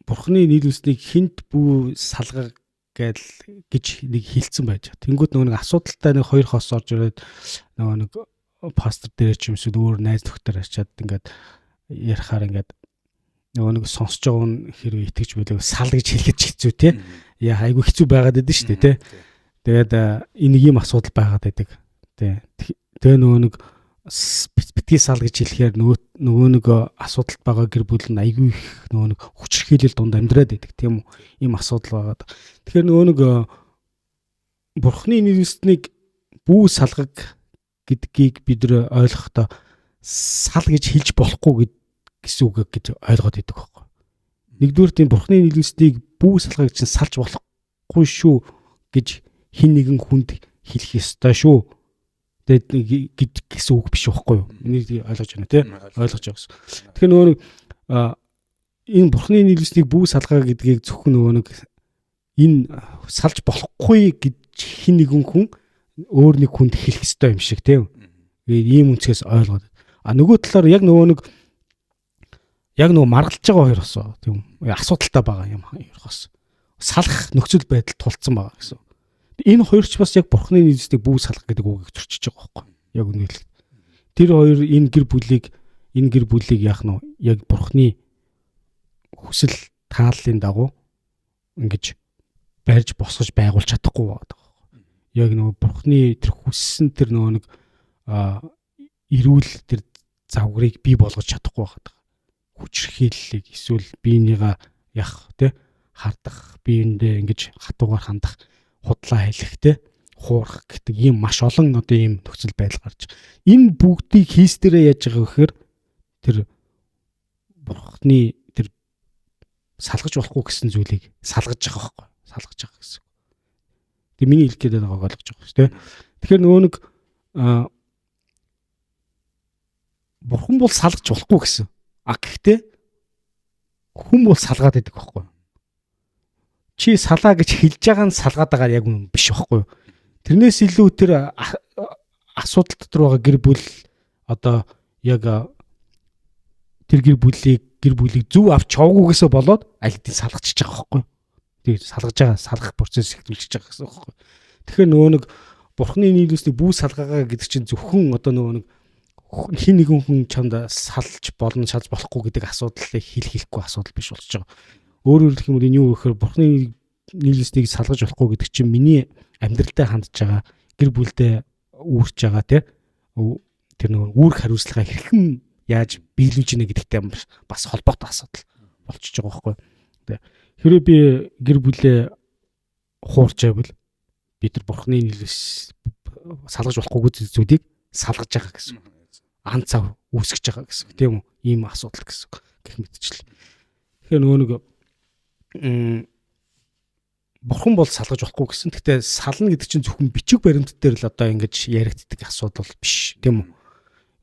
бурхны нийлүүлснийг хинт бүү салгах гэж нэг хилцэн байж байгаа. Тэнгүүд нөгөө нэг асуудалтай нэг хоёр хос орж ирээд нөгөө нэг пастор дээр ч юм эсвэл өөр найз нөхдөр ачаад ингээд ярихаар ингээд нөгөө нэг сонсож байгаа нь хэрвээ итгэж байлаа сал гэж хэлэхэд ч хэцүү те. Яа айгүй хэцүү байгаад байдсан шүү дээ те. Тэгээд энэ ийм асуудал байгаад байдаг. Тэ. Тэгээ нөгөө нэг битгий сал гэж хэлэхээр нөгөө нэг асуудалт байгаа гэр бүл нь айгүй их нөгөө нэг хүчирхийлэл дунд амьдраад байдаг тийм үү, ийм асуудал байгаад. Тэгэхээр нөгөө нэг бурхны нийлүүлснийг бүү салгаг гэдгийг бид нар ойлгохдоо сал гэж хэлж болохгүй гэсэн үг гэж ойлгоод байдаг байхгүй. Нэгдүгээр тийм бурхны нийлүүлснийг бүү салгаг чинь салж болохгүй шүү гэж хин нэгэн хүнд хэлэх ёстой шүү. Тэгээд гэж гэсэн үг биш байхгүй юу? Энийг ойлгож байна тий? Ойлгож байгаа гэсэн. Тэгэхээр нөгөө нэг энэ бурхны нийлүүлснийг бүү салгаа гэдгийг зөвхөн нөгөө нэг энэ салж болохгүй гэж хин нэгэн хүн өөр нэг хүнд хэлэх ёстой юм шиг тийм. Ийм үнцгээс ойлгоод. А нөгөө талаар яг нөгөө нэг яг нөгөө маргалж байгаа хоёр бас тийм асуудалтай байгаа юм хоёр бас салах нөхцөл байдал тулцсан байгаа гэсэн. Энэ хоёр ч бас яг бурхны нийлүүлснийг бүү салах гэдэг үгийг зөрчиж байгаа байхгүй яг үнэ хэлэхэд. Тэр хоёр энэ гэр бүлийг яах нь яг бурхны хүсэл тааллын дагуу ингэж барьж босгож байгуулж чадахгүй байгаа байхгүй. Яг нөгөө бурхны тэр хүссэн тэр нөгөө нэг эрүүл тэр загварыг бий болгож чадахгүй байгаа. Хүчирхийллийг эсвэл биенийгаа ях тэ хардах, биендээ ингэж хатуугаар хандах, худлаа хэлэх те хуурах гэдэг ийм маш олон одоо ийм нөхцөл байдал гарч. Энэ бүгдийг хийсдэрээ яаж байгаа гэхээр тэр бурхны тэр салгаж болохгүй гэсэн зүйлийг салгаж байгаа байхгүй. Салгаж байгаа гэсэн. Тэг миний хэлэх гээд байгааг ойлгож байгаа шүү те. Тэгэхээр нөгөө нэг бурхан бол салгаж болохгүй гэсэн. А гэхдээ хүн бол салгаад байдаг байхгүй. Чи салаа гэж хэлж байгаа нь салгаад байгаа яг үнэн биш байхгүй юу? Тэрнээс илүү тэр асуудал дотор байгаа гэр бүл одоо яг тэр гэр бүлийг зөв авч яваагүйгээсээ болоод аль хэдийн салгачиж байгаа байхгүй юу? Тэр салгаж байгаа салгах процесс эхлүүлчихэж байгаа гэсэн үг байхгүй юу? Тэгэхээр нөгөө нэг бурхны нийлүүлснийг бүү салгаагаа гэдэг чинь зөвхөн одоо нөгөө нэг хин нэгэн хүн чамд салж болно салж болохгүй гэдэг асуудлыг хэлэхгүй асуудал биш болчихж байгаа. Өөрөөр хэлэх юм бол энэ юу гэхээр бурхны нийлүүлснийг салгаж болохгүй гэдэг чинь миний амьдралдаа хандж байгаа, гэр бүлдээ үүрч байгаа тий тэр нөгөө үүрэг хариуцлага хэрхэн яаж биелүүлж ийнэ гэдэгтэй бас холбоотой асуудал болчихж байгаа байхгүй. Хэрвээ би гэр бүлээ хуурч байвал бид нар бурхны нийлүүлс салгаж болохгүй зүйлийг салгаж байгаа гэсэн. Ан цав үүсгэж байгаа гэсэн. Тийм үү? Ийм асуудал гэсэн гэх мэтчил. Тэгэхээр нөгөө нэг бурхан бол салгаж болохгүй гэсэн. Гэхдээ сална гэдэг чинь зөвхөн бичиг баримт дээр л одоо ингэж яригддаг асуудал биш тийм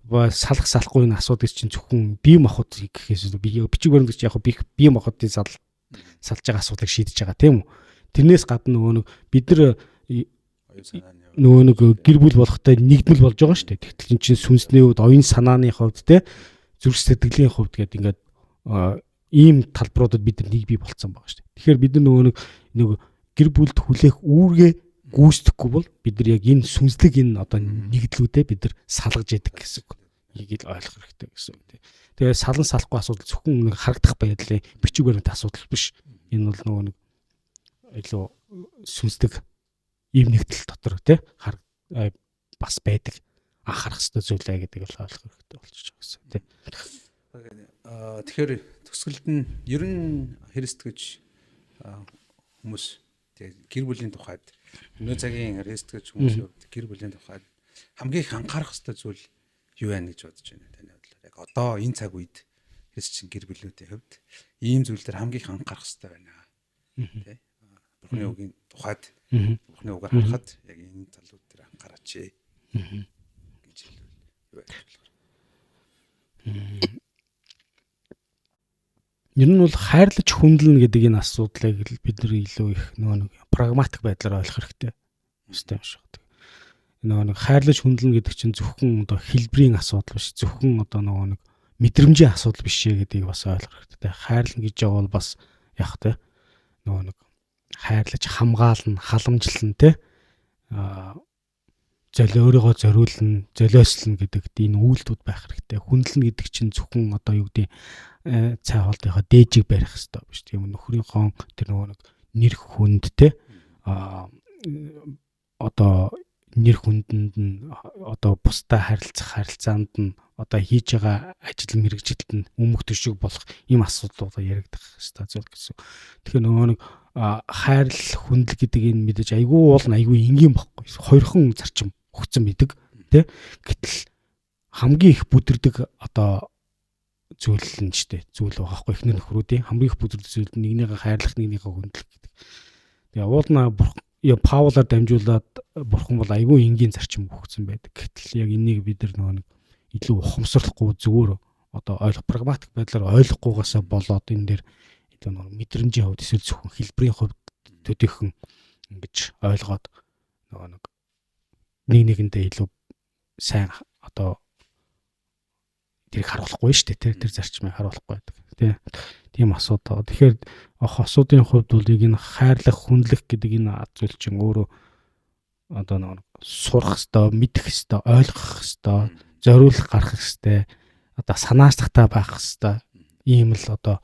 үү? Салах салахгүй энэ асуудал чинь зөвхөн бие махбод гэхээс бичиг баримт гэж яг бие махбодын салж байгаа асуудлыг шийдэж байгаа тийм үү? Тэрнээс гадна нөгөө нэг бид нар нөгөө нэг гэр бүл болохтой нэгдмэл болж байгаа шүү дээ. Тэгтэл эн чинь сүнсний хувьд, оюун санааны хувьд те зүрх сэтгэлийн хувьд гэдэг ингээд ийм талбаруудад бид нар нэг бий болцсон байгаа шүү дээ. Тэгэхээр бид нар нөгөө нэг гэр бүлд хүлээх үүргээ гүйцэтгэхгүй бол бид нар яг энэ сүнслэг энэ одоо нэгдлүүдээ бид нар салгаж яадаг гэсэн үг. Ийг л ойлгох хэрэгтэй гэсэн үг. Тэгээ салан салахгүй асуудал зөвхөн нэг харагдах байдлын бичиг баримт асуудал биш. Энэ бол нөгөө нэг илүү сүнслэг ийм нэгдэл дотор тий бас байдаг анхаарах хэрэгтэй зүйл ээ гэдэг л ойлгох хэрэгтэй болчихж байгаа гэсэн тий. Тэгэхээр төгсгөлд нь ер нь Христ гэж хүмүүс Тэгээд гэр бүлийн тухайд өнөө цагийн рестгэж хүмүүсийн хувьд гэр бүлийн тухайд хамгийн их анхаарах ёстой зүйл юу байна гэж бодож байна таны бодлоор? Яг одоо энэ цаг үед христчин гэр бүлүүдийн хувьд ийм зүйл дээр хамгийн их анхаарах ёстой байна. Тэ? Бурхны үгийн тухайд, Бурхны үгээр харахад яг энэ талууд дээр анхаараач гэж хэлвэл юу байх вэ? Ер нь бол хайрлаж хүндлэнэ гэдэг энэ асуудлыг бид нар илүү их нөгөө нэг прагматик байдлаар ойлгох хэрэгтэй. Өстэй юм шиг. Нөгөө нэг хайрлаж хүндлэнэ гэдэг чинь зөвхөн одоо хэлбэрийн асуудал биш, зөвхөн одоо нөгөө нэг мэдрэмжийн асуудал биш ээ гэдгийг бас ойлгох хэрэгтэй. Хайрлна гэж байгаа бол бас яг тэ нөгөө нэг хайрлаж хамгаална, халамжлана тэ золио өөрийгөө зориулна, золиослно гэдэгт энэ үйлдэлүүд байх хэрэгтэй. Хүндлэнэ гэдэг чинь зөвхөн одоо юу гэдэг цай хоолтынхаа дээжийг барих хэрэгтэй биш. Тийм нөхрийнхөө тэр нөгөө нэг нэр хүнд те одоо нэр хүндэнд нь одоо бусдаа харилцах харилцаанд нь одоо хийж байгаа ажил мэргэжилд нь өмөх төшөг болох ийм асуудлууд яригдах хэрэгтэй зүйл гэсэн. Тэгэхээр нөгөө нэг хайрлал хүндлэл гэдэг энэ мэдээж айгүй уул нь айгүй энгийн бохгүй. Хоёрхан зарчим өгцөн байдаг тий. Гэтэл хамгийн их бүдэрдэг одоо зүйл нь шүү дээ. Зүйл байгаа хгүй эхнэр нөхрүүдийн хамгийн их бүдэрдэг зүйл нь нэгнийгээ хайрлах, нэгнийгээ хүндлэх гэдэг. Тэгээ уул нь Паулаар дамжуулаад бурхан бол айгүй энгийн зарчим өгсөн байдаг. Гэтэл яг энийг бид нар нөгөө нэг илүү ухамсарлахгүй зүгээр одоо ойлгох прагматик байдлаар ойлгохгүйгаасаа болоод энэ дээр илүү нөгөө мэдрэмжийн хувьд эсвэл зөвхөн хэлбэрийн хувьд төдийхөн ингэж ойлгоод нөгөө нэг нэг нэгэндээ илүү сайн одоо тэрийг харуулахгүй шүү дээ, тэр зарчмыг харуулахгүй байдаг тий. Тийм асуудал. Тэгэхээр хосуудын хувьд бол яг энэ хайрлах, хүндлэх гэдэг энэ зүйл чинь өөрөө одоо нэг сурах хэвээр, мэдэх хэвээр, ойлгох хэвээр, зориулах гарах хэвээр, одоо санаачлахтай байх хэвээр ийм л одоо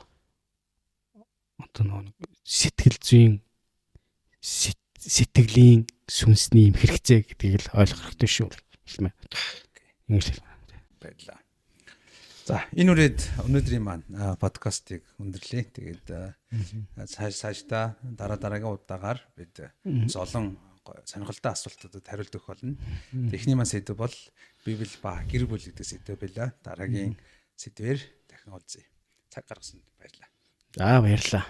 нэг сэтгэл зүйн сэтгэлийн сүнсний юм хэрэгцээ гэдгийг л ойлгох хэрэгтэй шүү хэлмээ. Ингэж хэлмээ. Баярлалаа. За, энэ үрээд өнөөдрийн маань подкастыг өндөрлөе. Тэгээд цаашдаа дараа дараагийн удаагаар бид олон сонирхолтой асуултуудад хариулт өгөх болно. Эхний маань сэдэв бол Библи ба гэр бүл гэдэг сэдэв байлаа. Дараагийн сэдвээр дахин уулзъя. Цаг гаргасанд баярлалаа. За, баярлалаа.